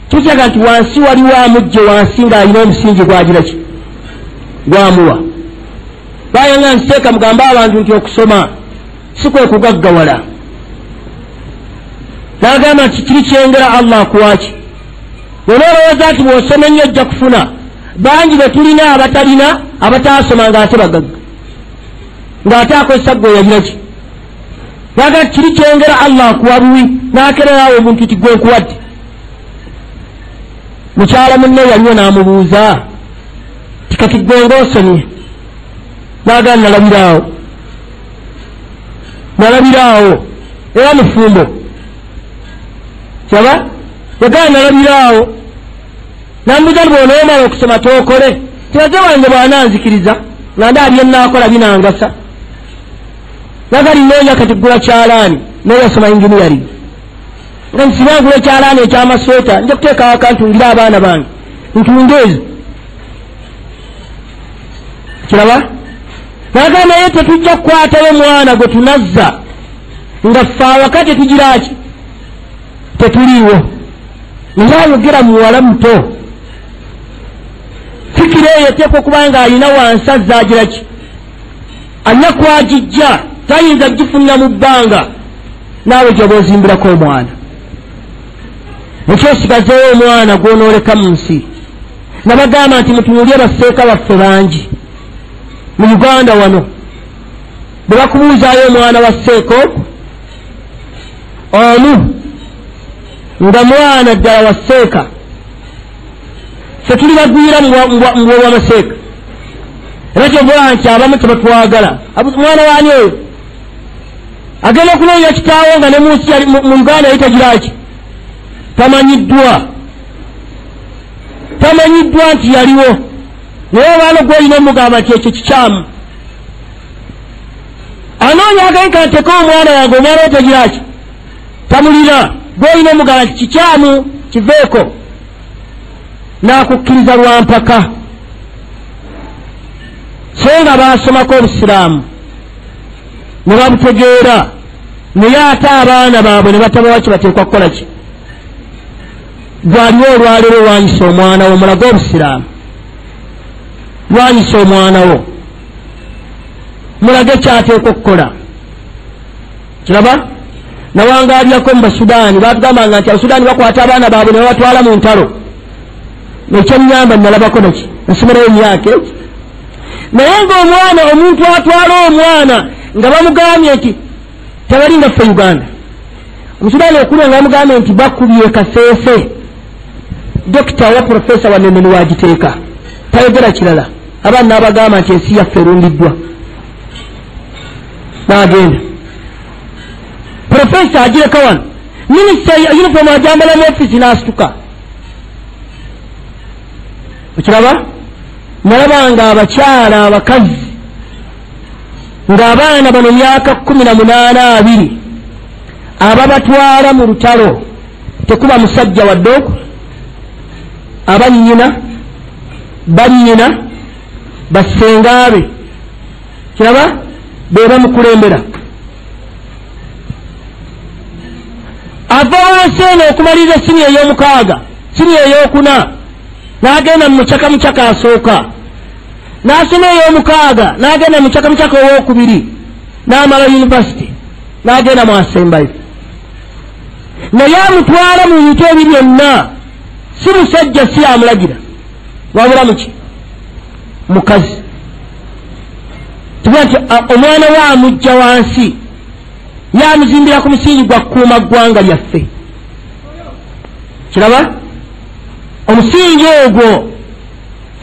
kikyaga nti wansi waliwo amugje wansi ng'alina omusingi gwagira ki gwamuwa. Bayanga nseeka mugambe abantu nti okusoma si kwe kugaggawala. N'agamba nti kiri kyengera Allah akuwaki. Olowooza nti bw'osoma ennyo ojja kufuna, bangi be tulina abatalina abataasoma ng'ate bagagga, ng'ate akozesa gwe yagira ki. N'agamba nti kiri kyengera Allah akuwa buwi, n'akererawo omuntu nti gwe nkuwadde. Mukyala munne yaliwo n'amubuuza ti kati gwe ng'osomye? N'agamba nalabiraawo, nalabiraawo, era mufumbo. Kyaba yagamba nalabiraawo, nambuuza nti bw'onoomala okusoma tookole? Tibaze wange bw'ananzikiriza nga ndaba bye nnaakola binangasa. Nagali nnoonya kati ggula kyalaani, naye yasoma engineering. Nga nsiba ngula ekyalaani ekyamasweta, nja kuteeka awaka ntungire abaana bange, ntunde ezo. Kiraba? Naga naye tetujja kukwatayo mwana gwe tunazza nga ffe awaka tetugira ki, tetuliiwo. Naye ayogera muwala muto, fikira eyo eteekwa okuba nga alina wansi azza agira ki, alina kwagijja, tayinza kugifunira mu bbanga. Naawe gy'oba ozimbirako omwana, ekyosigazeewo omwana gw'onooleka mu nsi. Nabagamba nti mutunuulye basseeka baffe bangi mu Uganda wano, bwe bakubuuzaayo omwana wa sseeka ogwo omu nga mwana ddala wa sseeka, ffe tuli bagwira mu bwamaseeka. Era kyova nti abamu tebatwagala. Mwana waani oyo agenda okunoonya kitaawo nga ne mu nsi mu Uganda yali tagira ki, tamanyiddwa, tamanyiddwa nti yaliwo. Naye abaana gw'olina omugamba nti ekyo kikyamu, anoonya agaika nteke omwana wange, omwana we tagira ki, tamulina. Gw'olina omugamba nti kikyamu kiveeko, n'akukkiriza lwa mpaka. So nga baasomako obusiraamu ne babutegeera, naye ate abaana baabwe ne batabawa kye bateekwa kukola ki. Gwaliwo olwaleero lwanyisa omwana wo, mulage obusiraamu, lwanyisa omwana wo, mulage kyateekwa okukola. Kiraba? Nawangaalyako mu Basudaani, baatugambanga nti Abasudaani bakwata abaana baabwe ne babatwala mu ntalo. Ekyennyamba nalabako naki, nsomerayo emyaka eki. Naye ng'omwana, omuntu atwala omwana nga bamugambye nti tebali nga ffe Uganda. Omusudaani okulya nga bamugambye nti bakubye Kaseese, dokita wa profesa wanene wagiteeka, tayogera kirala. Abaana n'abagamba nti ensi yaffe erundiddwa, n'agenda. Profesa agireka wano, minisita uniform ajambala mu ofiisi n'asituka. Okiraba? Nalabanga abakyala abakazi ng'abaana bano myaka 18 20 ababatwala mu lutalo, tekuba musajja wadde okwo, abannyina, bannyina, bassengaabe, kiraba be bamukulembera. Ava wansi eno okumaliriza sini ey'omukaaga, sini ey'okuna, n'agenda mu mucaka mucaka asooka, n'asoma ey'omukaaga, n'agenda mu mucaka mucaka ow'okubiri, n'amala yunivasite, n'agenda mu asembayo. Naye amutwala mu bintu ebyo byonna si musajja, si amulagira, wabula muki, mukazi. Tuba nti omwana we amujja wansi, yamuzimbira ku musingi gwa kukuuma ggwanga lyaffe. Kiraba? Omusingi ogwo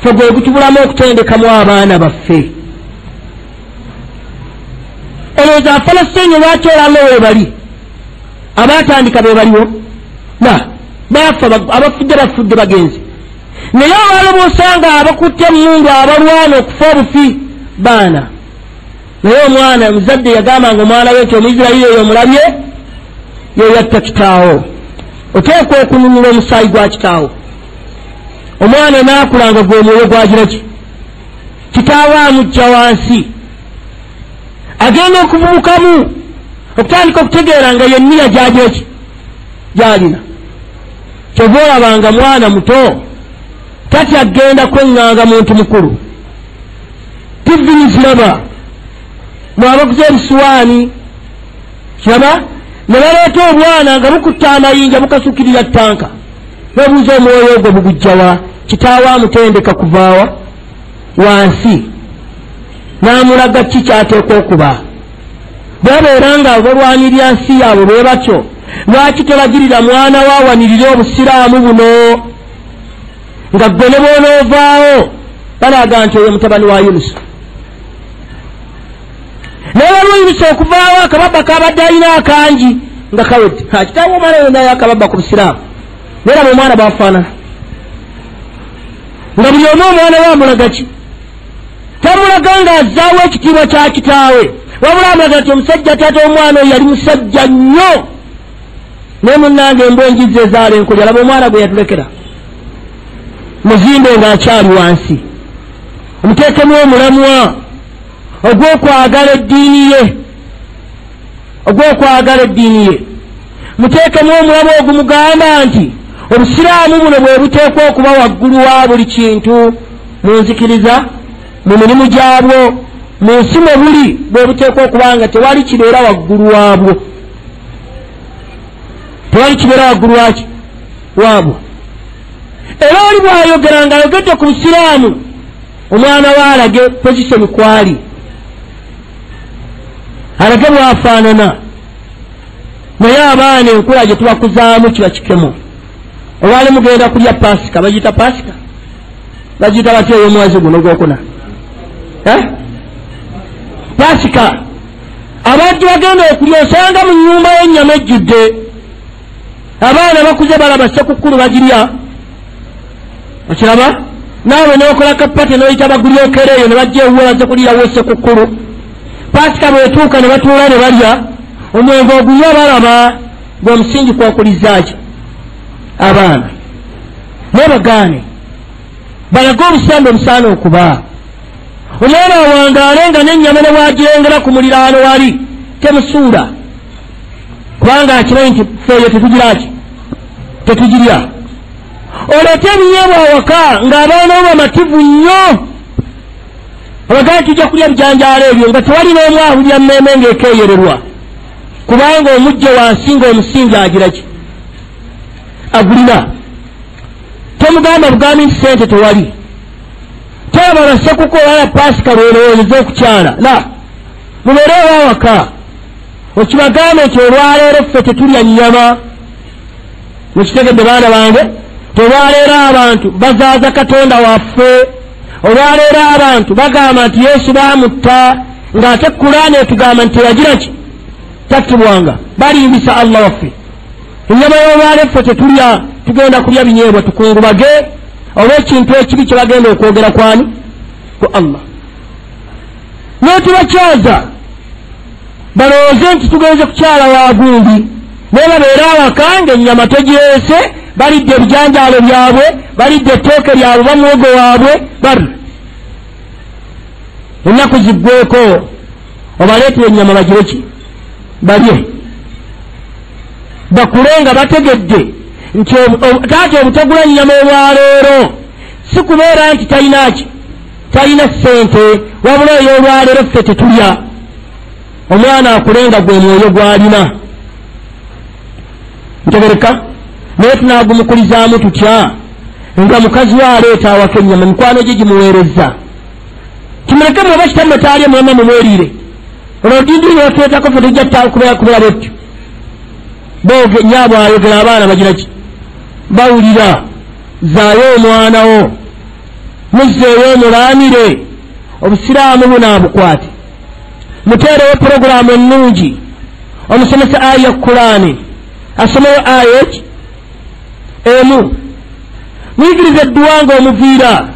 ffe gwe gutubulamu okutendekamu abaana baffe. Olowooza Afalasitiini lwaki olaba we bali? Abaatandika be baliwo? Na baafa, abafudde bafudde bagenze. Naye olwalo bw'osanga abakutte emmundu abalwana okufa obufi baana. Naye omwana omuzadde yagambanga omwana we nti Omuisirayiri oyo omulabye ye yatta kitaawo, oteekwa okununula omusaayi gwa kitaawo. Omwana n'akulanga gwe omwoyo gwagira ki? Kitaawo amujja wansi, agenda okuvubukamu okutandika okutegeera nga yenniya gyagira ki? Gyalina. Kyova olabanga mwana muto tatya genda kweŋŋanga muntu mukulu. TV nziraba mwabaguza ebisuwaani, kiraba ne baleeta obwana nga bukutta amayinja bukasukirira ttanka, babuuza omwoyo ogwo bugujjawa? Kitaawo amutendeka kuvaawa wansi n'amulaga ki kyateekwa okuba. Bwabeera nga balwanirira nsi yaabwe bwe batyo, lwaki tolagirira mwana wo awanirire obusiraamu buno nga ggwe ne bw'onoovaawo balaga nti oyo mutabani wa Yunusa. Naye waliwo Yunusa okuvaawo akababba kabadde alina akangi nga kawedde. Kitaawo omwana oyo naye akababba ku busiraamu, naye laba omwana bw'afaanana nga buli omu omwana we amulaga ki? Tamulaga ng'azzaawo ekitiibwa kya kitaawe, wabula amulaga nti omusajja taata omwana oyo yali musajja nnyo. Naye munnange embwa enjizzi ezaala enkulya, laba omwana gwe yatulekera. Muzimbe ng'akyali wansi, omuteekemu omulamwa ogw'okwagala eddiini ye, ogw'okwagala eddiini ye. Muteekemu omulamwa ogumugamba nti obusiraamu buno bwe buteekwa okuba waggulu wa buli kintu mu nzikiriza, mu mirimu gyabwo, mu nsi mwe buli bwe buteekwa okuba nga tewali kibeera waggulu waabwo, tewali kibeera waggulu waki waabwo. Era oli bw'ayogera ng'ayogedde ku busiraamu, omwana we alage pozisoni kwali, alage bw'afaanana. Naye abaana enkula gye tubakuzaamu kiba kikemo. Olwali mugenda kulya pasika, bagiyita pasika, bagiyita batya ey'omwezi guno ogwokuna? Pasika. Abantu bagenda okulya osanga mu nnyumba y'ennyama ejjudde, abaana bakuze balaba sekukkulu bagirya, okiraba? Naawe n'okola kapate n'oyita bagulyokera eyo ne bajja ewuwe bazze kulirawo sekukkulu. Pasika bw'etuuka ne batuula ne balya omwenge ogunywa, balaba gw'omusingi kwokulizaaki abaana. Naye bagaane balage obusambi obusaana okuba. Omwana awangaale nga n'ennyama ne bw'agirengera ku muliraano wali temusuula, kubanga akimanyi nti ffe eyo tetugiraki, tetugirya. Oleete ebinyeebwa awaka ng'abaana bo bamativu nnyo, abagaane tujja kulya bijanjaalo ebyo nga tewali n'omu awulira mmeeme ng'ekeeyererwa, kubanga omujje wansi ng'omusingi agira ki? Agulina. Tomugamba bugambi nti ssente tewali, tolaba basekuko olala pasika lw'olowoozeza okukyala, la mubeere owawaka okibagambe nti olwaleero ffe tetulya nnyama. Mukitegedde baana bange? Olwaleero abantu bazaaza Katonda waffe, olwaleero abantu bagamba nti Yesu baamutta, ng'ate Kulaani etugamba nti teyagira ki? Tattibwanga. Balimbisa Allah waffe. Ennyama y'olwaleero ffe tetulya, tugenda kulya binyeebwa tukungubage olw'ekintu ekibi kye bagenda okwogera kwani? Ku Allah. N'otubakyaza balowooze nti tugenze kukyala wa gundi, naye babeere awaka ng'ennyama togireese, balidde ebijanjaalo byabwe, balidde ettooke lyabwe, bamuwogo waabwe, bari ennaku ziggweko obaleetera ennyama bagire ki? Balye. Bakule nga bategedde nti taata obutagula nnyama olwaleero si kubeera nti talina ki? Talina ssente, wabula ey'olwaleero ffe tetulya. Omwana akule nga gwe mwoyo gw'alina. Ntegereka? Naye tunaagumukulizaamu tutya nga mukazi we aleeta awaka ennyama, mikwano gye gimuweereza? Kimuleke mwoba kitammwe taalye mwema mumweriire. Olwo dindiri lwatuleetako ffe tujja kubeera bwetyo. Booge nyaabwe ayogera abaana bagira ki? Bawulira. Zaayo omwana wo, muzzeeyo omulaamire, obusiraamu buno abukwate. Muteerewo puroguraamu ennungi, omusomesa aya Kulaani, asomeyo aya eki? Emu. Muyigirize edduwa ng'omuviira,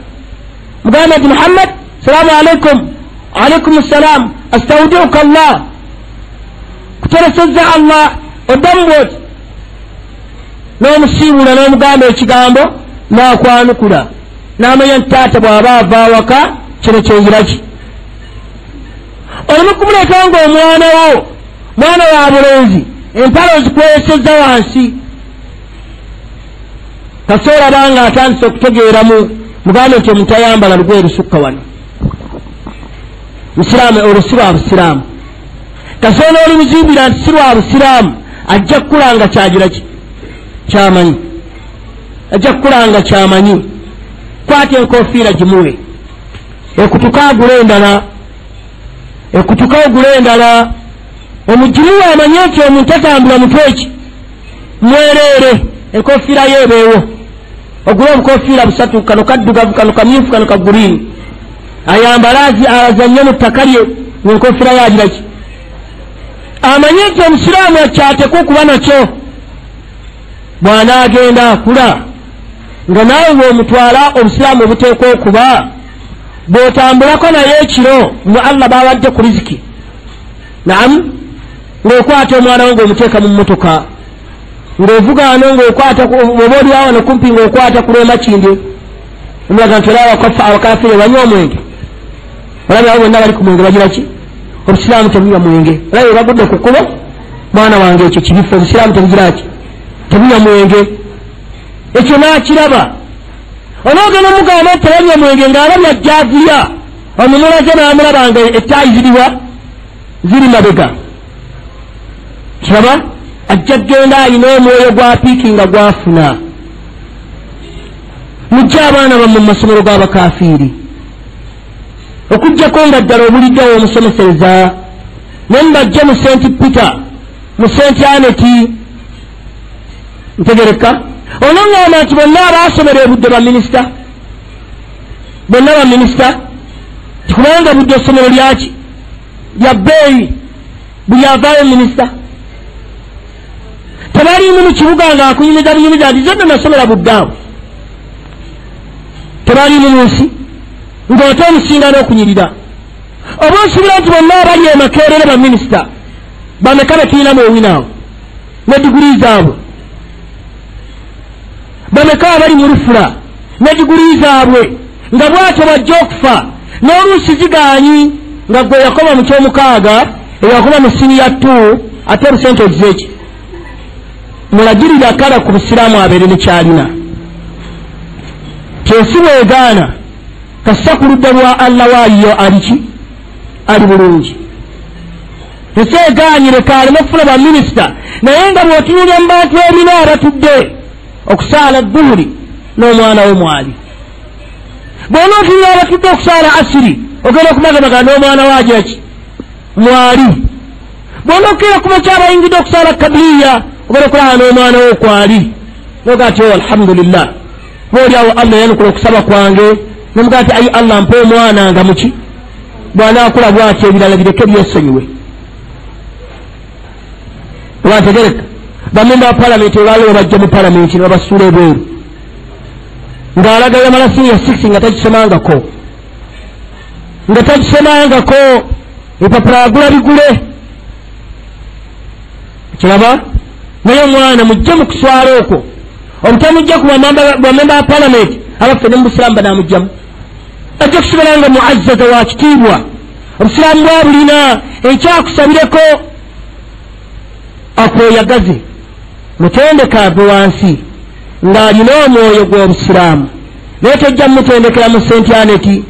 mugambe nti Muhammad salaamu alaikum, alaikum ssalaamu, astaudiuka Allah, kuteresezza Allah, oddamu bwoti n'omusiibula n'omugamba ekigambo n'akwanukula n'amanya nti taata bw'aba ava awaka kino kyenjira ki. Oleme kumuleeta ng'omwana wo mwana wa bulenzi empale ozikwesezza wansi, kaseera banga atandise okutegeeramu, mugambe nti omuntu ayambala lugoye lusukka wano musiraamu, olwo si lwa busiraamu. Kaseera olimuzimbira nti si lwa busiraamu, ajja kukula nga kyagira ki kyamanyi, ajja kukula nga kyamanyi. Kwata enkofiira gimuwe, ekutuka agule endala, ekutuka ogule endala, omugimuwe amanye nti omuntu atambula mutwe ki mwereere, enkofiira ye ebeewo. Ogule obukofiira busatu, kano kaddugavu, kano kamyufu, kano ka gurini, ayambale azanye mu ttaka lye ng'enkofiira ye agira ki, amanye nti omusiraamu akyatekwa okuba nakyo. Bw'anaagenda akula nga naawe bw'omutwala obusiraamu obuteekwa okuba, bw'otambulako naye ekiro mu Allah bawadde ku riziki, naamu, ng'okwata omwana wo ng'omuteeka mu mmotoka, ng'ovuga wano ng'okwata oba oli wano kumpi ng'okwata ku lw'emakindi, omulaga nti olaba abakafiiri banywa omwenge, olabye abo bonna bali ku mwenge bagira ki, obusiraamu tebunywa mwenge, olabye bagudde ku kkubo, mwana wange ekyo kibifu, obusiraamu tebugira ki, tebunywa mwenge. Ekyo n'akiraba. Onoogenda omugamba nti tebanywa mwenge ng'alabye ajja avuya, omumulaze n'amulaba nga ettaayi ziriwa ziri mabega, kiraba ajja kgenda alina omwoyo gwa piiki nga gwafuna. Mujje abaana bammwe mu masomero g'abakafiiri, okuggyako nga ddala obuliddewo omusomesereza, naye mubajje mu St Peter, mu St Aneti, ntegereka. Onoŋŋamba nti bonna abaasomera ebudde baminisita, bonna baminisita, tikubanga budde essomero lyaki lya bbeeyi, buli avaayo minisita. Tebaliimu mu kibuga ng'akunyumiza bunyumiza nti zonna nasomera budde awo, tebaliimu mu nsi ng'ote omusinga n'okunyirira. Oba osuubira nti bonna abali e Makerere baminisita bameka be tulina mu owinaawo ne diguli zaabwe, bameka abali mu lufula ne diguli zaabwe, nga bwatyo bajja okufa n'oluusi zigaanyi nga gwe yakoma mu kyomukaaga, eyakoma mu siniya 2, ate obusente ogizeeki. Mulagirira kala ku busiraamu abeere ne kyalina. Kyensi bwegaana kasita ku ludda lwa Allah waayo aliki ali bulungi. Ensi egaanyire kaaleme okufuna baminisita, naye nga bw'otunuulira mu bantu ebina abatudde okusaala dhuhuri n'omwana wo mwali, bw'onootunula abatudde okusaala asiri ogenda okumagamaga n'omwana wo agira ki mwali, bw'onookera kuba kyabayingidde okusaala kabiliya ogenda okulaba n'omwana wo kwali, noga nti alhamdulillah, booliawo Allah yanukula okusaba kwange, nomugaa nti ayi Allah mpa omwana nga muki bw'anaakula bw'atyo ebirala bireke byesonyiwe. Oba ntegereka bamemba ba palamenti olwaleero bajja mu palamenti ne babasuula ebweru ng'alaga yamala siniya 6 nga tagisomangako, nga tagisomangako, ebipapula agula bigule, kiraba. Naye omwana mujje mu kuswala okwo, obutamujja ku bamemba ba palamenti abaffe ne mu busiraamu banaamugjamu, ajja kusigala nga muazzaza wa kitiibwa, obusiraamu bwabulina, ekyakusabireko akweyagaze, mutendeka ave wansi ng'alina omwoyo gw'obusiraamu. Naye tojja mumutendekera mu St Aneti,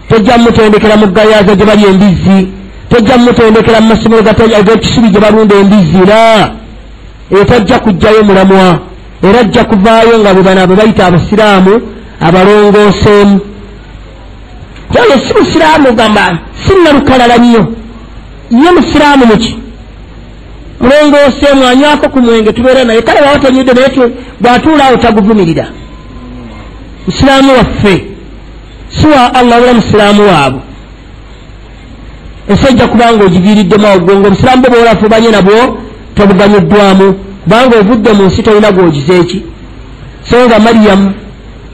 tojja mumutendekera mu Gayaza gye bali embizzi, tojja mumutendekera mu masomero ag'ekisubi gye balunda embizzi, la eyo tajja kujjayo mulamwa, era ajja kuvaayo nga bwe bano bwe bayita abasiraamu abalongooseemu. Kyoyo si musiraamu gamba sinnalukalala nnyo, ye musiraamu muki mulongooseemu, anywako ku mwenge tubeera naye, kale bwaba tanywedde naye bw'atuula awo taguvumirira. Musiraamu waffe si wa Allah wala musiraamu waabwe. Ensi ejja kubanga ogiviiriddemu awo gwe ng'obusiraamu bwo bw'olafubanye nabwo tobuganyuddwamu, kubanga ovudde mu nsi tolina gw'ogize eki. So nga Mariyamu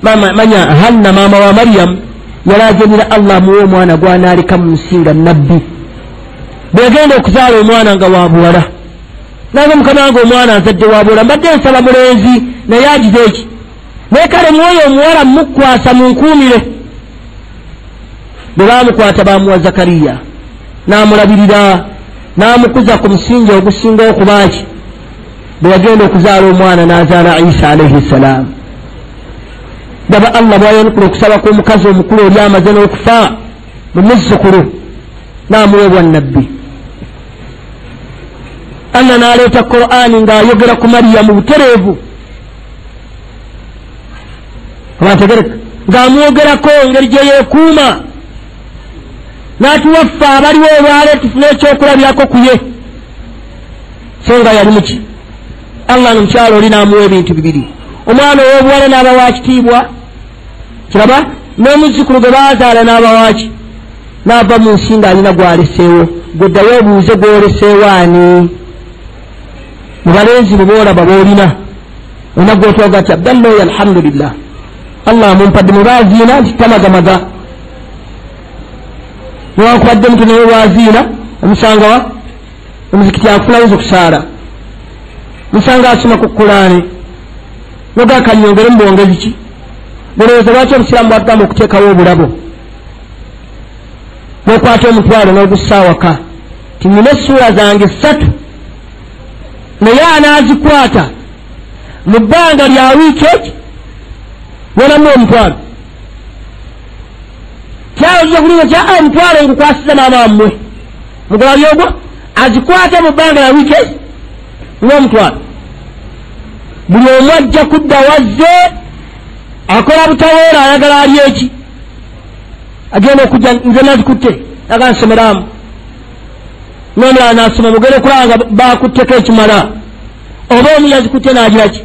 Manya Hanna maama wa Mariyamu yalajanira Allah amuwe omwana gwanaaleka mu nsi nga nabbi. Bwe yagenda okuzaala omwana nga wa buwala, nange mukama wange omwana nzadde wa buwala, mbadde nsaba mulenzi naye agize eki, naye kale mwoyo omuwala mukwasa munkuumire. Bwe baamukwata baamuwa Zakariya, n'amulabirira n'amukuza ku musingi ogusinga okuba ki. Bwe yagenda okuzaala omwana n'azaala Isa alaihi ssalaamu. Daba Allah bw'ayanukula okusaba kw'omukazi omukulu oli amaze n'okufa mu muzzukulu n'amuweebwa nabbi. Allah n'aleeta Qur'ani ng'ayogera ku Mariyamu butereevu, abantegereka ng'amwogerako engeri gye yeekuuma, n'atuwa ffe abaliwo olwaleero tufune ekyokulabirako ku ye. So nga yali muki? Allah omukyalo oli n'amuwa ebintu bibiri, omwana ow'obuwala n'aba wa kitiibwa, kiraba, n'omuzzukulu gwe baazaala n'aba waki, n'ava mu nsi ng'alina gw'aleseewo. Gweddayo obuuze gw'oleseewo ani? Mu balenzi bo boolaba b'olina, olina gw'otwaga nti Abdallah oyo alhamdulillah Allah amumpadde, mu baaziina nti tamagamaga, newankubadde mutu naye waaziina omusanga wa omuzikiti akufunayiza okusaala, musanga asoma ku Kulaani nogakanyongere mu bwongezi ki. Bulowooza lwaki obusiraamu bwatugamba okuteekawo obulabo n'okwata omutwalo n'ogussa awaka ti nina essuula zange 3 naye anaazikwata mu bbanga lya wiiki eki wonamu omutwalo kyawuliza kulinga kya omutwalo ngukwasiza maama wammwe mugoba byogwo azikwate mu bbanga lya wiiki eki n'omutwalo. Buli omu ajja kudda wazze akola butaweera, ayagala ali eki, agenda okujja nze nazikutte aga nsomeramu, n'omulala n'asoma, mugenda okulaba nga bakutteko ekimala, oba omu yazikutte n'agira ki,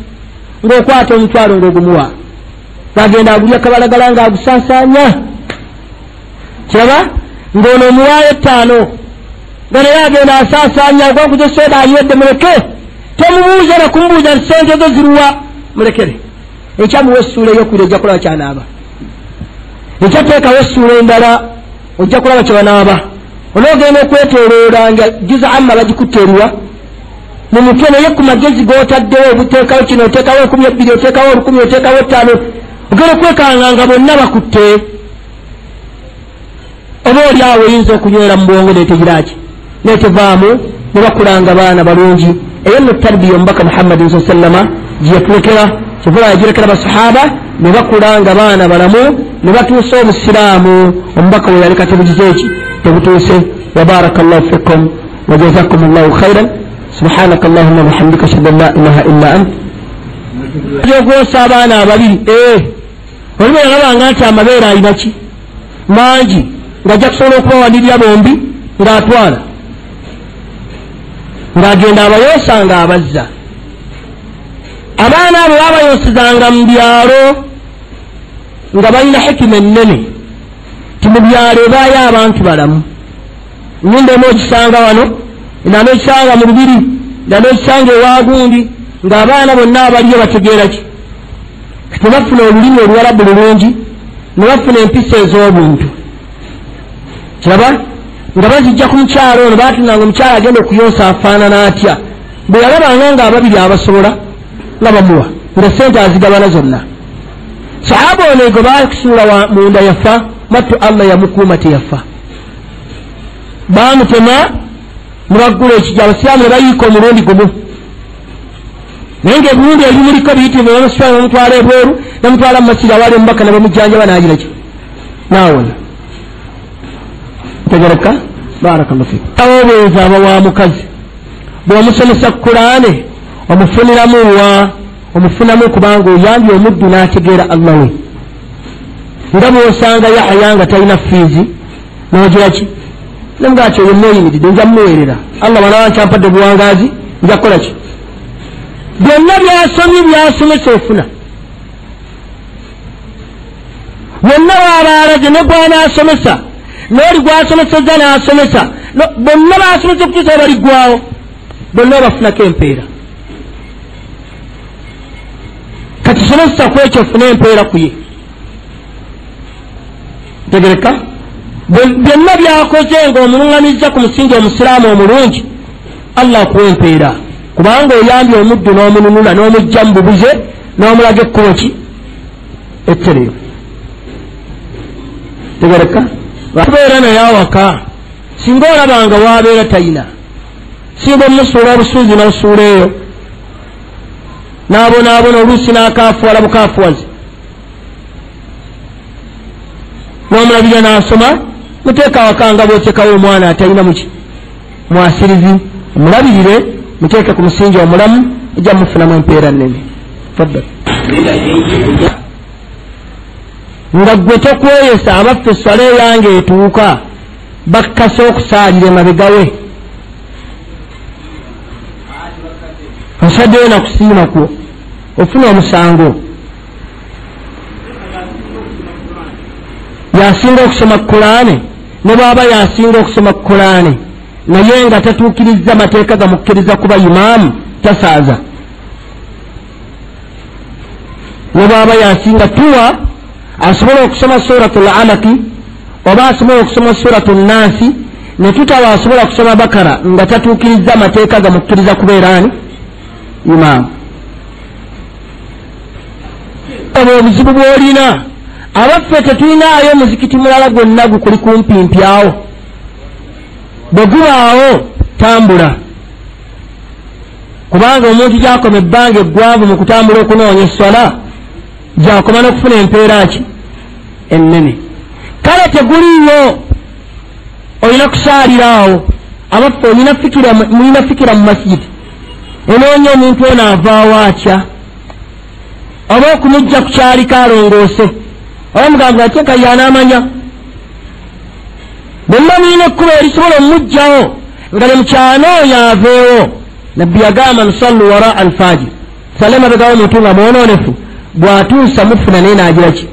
ng'okwata omutwalo ng'ogumuwa, ng'agenda agulya kabalagala ng'agusaasaanya, kiraba ng'ono omuwaayo 5 nga naye agenda asaasaanya, agwakuze soda ayiwedde, muleke tomubuuza na kumubuuza nti sente zo ziruwa, mulekere. Ekyamuwa essuula eyokubiri ojja kulaba kyanaaba, ekyateekawo essuula endala ojja kulaba kye banaaba. Onoogenda okwetooloola nga juza amma bagikutte eruwa mu mutwe, naye ku magezi g'otaddewo obuteekawo kino, oteekawo 12, oteekawo 1000, oteekawo 5, ogenda okwekanga nga bonna bakutte. Oba oli awo oyinza okunywera mu bwongo netegiraki netevaamu, ne bakulanga baana balungi. Eyo nno tarbiya omubaka Muhammadin sallallahu alaihi wasallama gye yatulekera, kyevula yagirekera basahaba ne bakulanga baana balamu ne batuusa obusiraamu omubaka we yaleka tebugize eki tebutuuse. Wa barakallahu fikum wa jazakumullahu khairan. Subhanaka allahumma wa bihamdika ashhadu an la ilaha illa ant. Okwosa abaana ababiri, oli bwe yalabanga nti amabeere alina ki mangi, ng'ajja kusobola okubawanirira bombi, ng'atwala ng'agenda abayoosa ng'abazza. Abaana abo baabayosezanga mu byalo nga balina hikima ennene, ti mu byalo ebaayo abantu balamu. Nnyumba emu ogisanga wano, endala n'ogisanga mu lubiri, endala n'ogisanga ewagundi, ng'abaana bonna abaliyo bategeera ki, tebafuna olulimi oluwarabu lulungi, ne bafuna empisa ez'obuntu. Kiraba nga bazijja ku mukyalo ono, baatunanga omukyalo agenda okuyonsa afaanana atya. Bwe yalabanga ng'ababiri abasobola nga bamuwa, nga sente azigabana zonna. Sahaba ono gwe baasuula munda yafa, mattu Allah yamukuuma teyafa. Baamutema ne baggula ekijja, abasiraamu ne bayiika omulundi gumu, naye ng'ebiwundu ebimuliko biyitirivu, bamusitula ne bamutwala ebweru, ne bamutwala mu masjidi awaali omubaka ne bamujjanjaba n'agira ki n'awona. Tegereka barakallahu fiik. Awo aba wa mukazi bw'omusomesa Kulaane omufuniramu wa omufunamu, kubanga oyambye omuddu n'ategeera Allah we. Nga bw'osanga Yahaya nga talina fiizi n'ogira ki, nemugaa ki oyo neeyimiridde nja mmuweerera Allah bw'anaaba nkyampadde obuwangaazi nja kukola ki, byonna byasomye byasomesa ofuna byonna waaba alaze ne gw'anaasomesa n'oli gw'asomesezza n'asomesa bonna baasomesa okutuusa baliggwawo, bonna bafunako empeera. Kati somesa ku ekyo ofune empeera ku ye. Tegereka byonna byakoze ng'omuluŋŋamizza ku musingi omusiraamu omulungi, Allah akuwa empeera, kubanga oyambye omuddu n'omununula n'omujja mu bubuze n'omulaga ekkubo ki ettereyo. Tegereka kubeera naye awaka, singa olaba nga waabeera tayina, singa omusuula obusuuzi n'osuula eyo n'abonaabona oluusi n'akaafuwala bukaafuwazi, n'omulabira n'asoma, muteeka awaka nga bw'oteekawo omwana atalina muki mwasirizi, omulabirire, muteeke ku musingi omulamu, ojja mufunamu empeera nnene. Faddal. Nga ggwe tokweyesa, abaffe esswala eyange etuuka bakkase okusaalira emabega we, osaddeyo nakusiima kwo ofuna omusango. Yasinga okusoma Kulaane, ne bw'aba yasinga okusoma Kulaane naye nga tatuukirizza mateeka gamukkiriza kuba imaamu, tasaaza. Ne bw'aba yasinga tuwa asobola okusoma Suratul Alaki oba asobola okusoma Suratul Naasi, ne tutawa asobola kusoma Bakara nga tatuukirizza amateeka gamukkiriza kubeera ani imaamu. Obwo obuzibu bw'olina, abaffe tetulinaayo muzikiti mulala gwonna gukuli kumpimpi awo, bwe gubaawo tambula, kubanga omuntu gy'akoma ebbanga eggwanvu mu kutambula okunoonya esswala gy'akoma n'okufuna empeera ki ennene. Kale teguliiyo, olina kusaalira awo. Abaffe mulina fikira mu masijidi enoonya omuntu ono avaawo atya, oba okumujja ku kyaliko alongoose, oba mugamba ateeka y'anaamanya. Bwe muba mulina ekkubo erisobola omumugjawo nga ne mukyano oyo aveewo. Nabbi yagamba nsallu wara alfajir, sale emabega w'omuntu nga mwonoonefu, bw'atuusa mufuna naye n'agira ki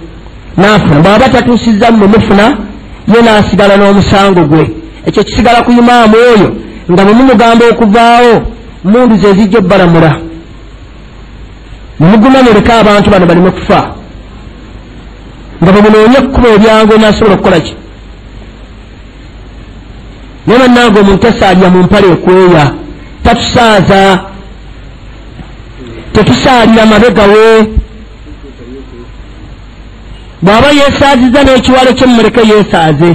n'afuna, bw'aba tatuusizza mmwe mufuna, ye n'asigala n'omusango gwe. Ekyo kisigala ku imaamu oyo nga bwe mumugamba okuvaawo, mundu ze zijja obbalamula. Mumuguma muleke abantu bano baleme kufa, nga bwe munoonya ekkubo eryangu enaasobola okukola ki. Naye bannange omuntu tasaalira mu mpale ekweya, tatusaaza, tetusaalira mabega we. Bw'aba yeesaaziza n'ekiwalo kye mumuleke yeesaaze.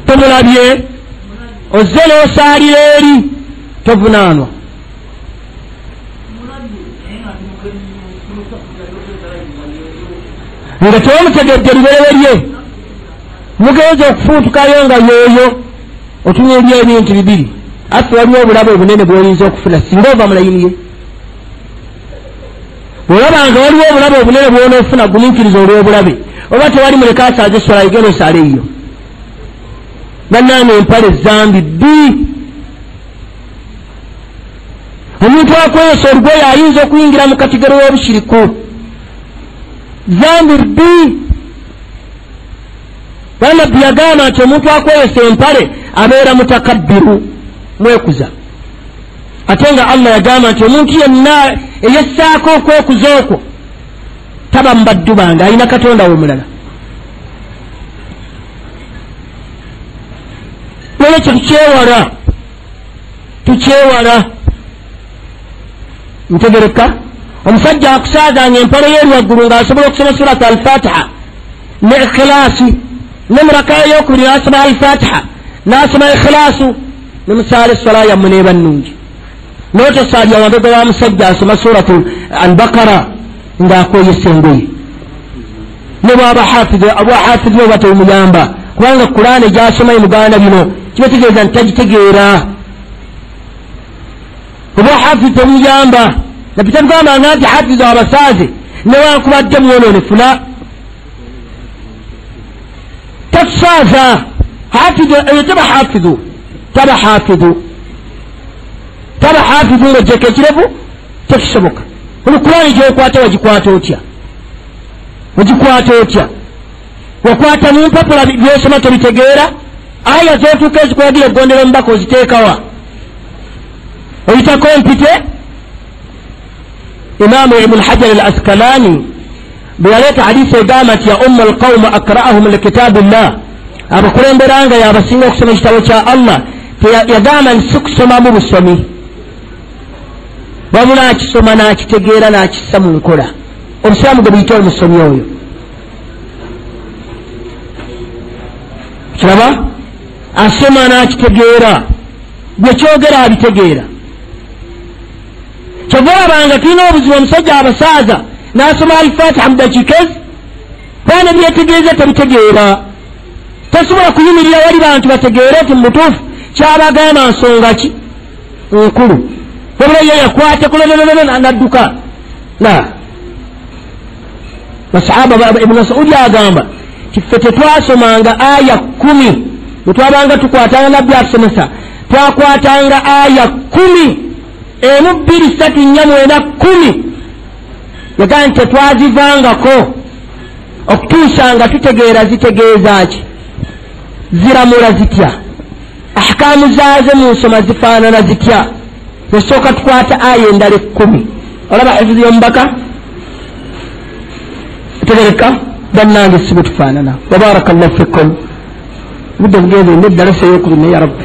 Tomulabye ozze n'osaalira eri, tovunaanwa. Nga tebamutegedde lubereberye, mugenza okufuutukayo nga yoyo, otunuulya ebintu bibiri. Affe waliwo obulabe obunene bw'oyinza okufuna singa ova mu layini ye. Bw'olaba nga waliwo obulabe obunene bw'onoofuna, gumiikiriza olw'obulabe, oba tewali muleke asaaze esswala egenda osaale eyo. Bannange empale zambi bbi. Omuntu akweyesa olugoye ayinza okuyingira mu katigero w'obushiriku, zambi bbi. Nabbi yagamba nti omuntu akweyesa empale abeera mutakabbiru, mwekuza. Ate nga Allah yagamba nti omuntu yenna eyessaako okwekuza okwo taba mu baddu bange, alina Katonda we omulala. Nolwekyo tukyewala, tukyewala. Ntegereka omusajja akusaaganya empale ye eri waggulu ng'asobola okusoma Surat Alfatiha ne Ikhilaasi, ne mu raka ey'okubiri n'asoma Alfatiha n'asoma Ikhilaasu, ne musaala esswala yammwe n'eba nnungi. N'otosaalira mabega wa musajja asoma Suratu Albakara ng'akweyesa engoye, ne bw'aba hafizi oba tebumuyamba, kubanga Kulaane gy'asoma emugaana bino kiba kitegeeza nti tagitegeera. Oba hafizi tebumuyamba, nabbi tatugambanga nti hafizi abasaaze newankubadde mwonoonefu, la tatusaaza. Hafizu eyo taba hafizu, taba hafizu, taba hafizu ng'ojjeko ekirevu tekisoboka. Olukulaani gy'okwata wagikwata otya? Ogikwata otya? Wakwata mu mpapula by'osoma tobitegeera, aya z'otuuka ezikulagira okugondera omubaka oziteekawa? Oyitako mpite. Imaamu Ibn Hajar al Askalani Bwe yaleeta hadisi egamba nti ya umma alqauma akra'ahum likitabillah, abakulemberanga yabasinga okusoma ekitabo kya Allah, yagamba nti si kusomamu busomi, wabula akisoma n'akitegeera n'akissa mu nkola. Obusiraamu gwe buyita omusomi oyo. Kiraba asoma n'akitegeera, gwe kyogera abitegeera. Kyova olabanga tulina obuzibu, omusajja abasaaza n'asoma Alfatiha mu dakiika ezi, baana byetegeeza tabitegeera, tasobola kuyimirira wali bantu bategeere nti mu butuufu kyabagamba nsonga ki nkulu, wabula ye yakwata kulolololo n'adduka. La masahaba Ibn Mas'ud agamba nti ffe tetwasomanga aya 10, bwe twabanga tukwatanga nabbi atusomesa twakwatanga aya 10, 1 2 3 4 5 10, yagamba nti tetwazivangako okutuusa nga tutegeera zitegeeza ki, ziramula zitya, ahkaamu zaazo mu nsoma zifaanana zitya. Nesooka tukwata aya endala 10. Olaba hifuzi y'omubaka tegereka bannange si bwe tufaanana. Wabarakallahu fikum. Budde bugenze n'eddalasa ey'okubiri naye ya Rabbi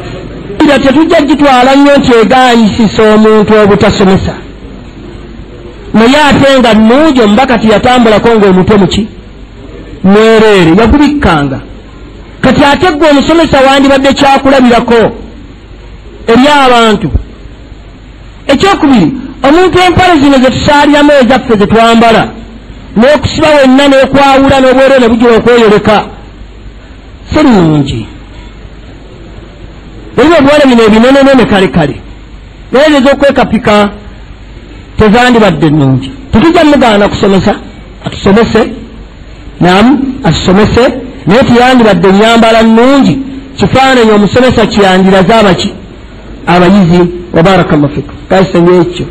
era tetujja gitwala nnyo nti egaanyisisa omuntu obutasomesa, naye ate nga nnungi. Omubaka teyatambulako ng'omutwe muki mwereere, yagubikkanga. Kati ate ggwe omusomesa wandibadde kyakulabirako eri abantu. Ekyokubiri, omuntu empale zino ze tusaaliramu ezaffe ze twambala n'okusiba wenna n'okwawula n'obwereere bujula okweyoleka si nnungi. Eriba obuwale bino ebinenenene kale kale, naye ezo ez'okwekapika tezandibadde nnungi. Tetujja mugaana kusomesa, atusomese, namu atusomese, naye teyandibadde nnyambala nnungi kifaananyi omusomesa kyandiraze abaki abayizi. Wabarakallahu fikum. Kasenga ekyo.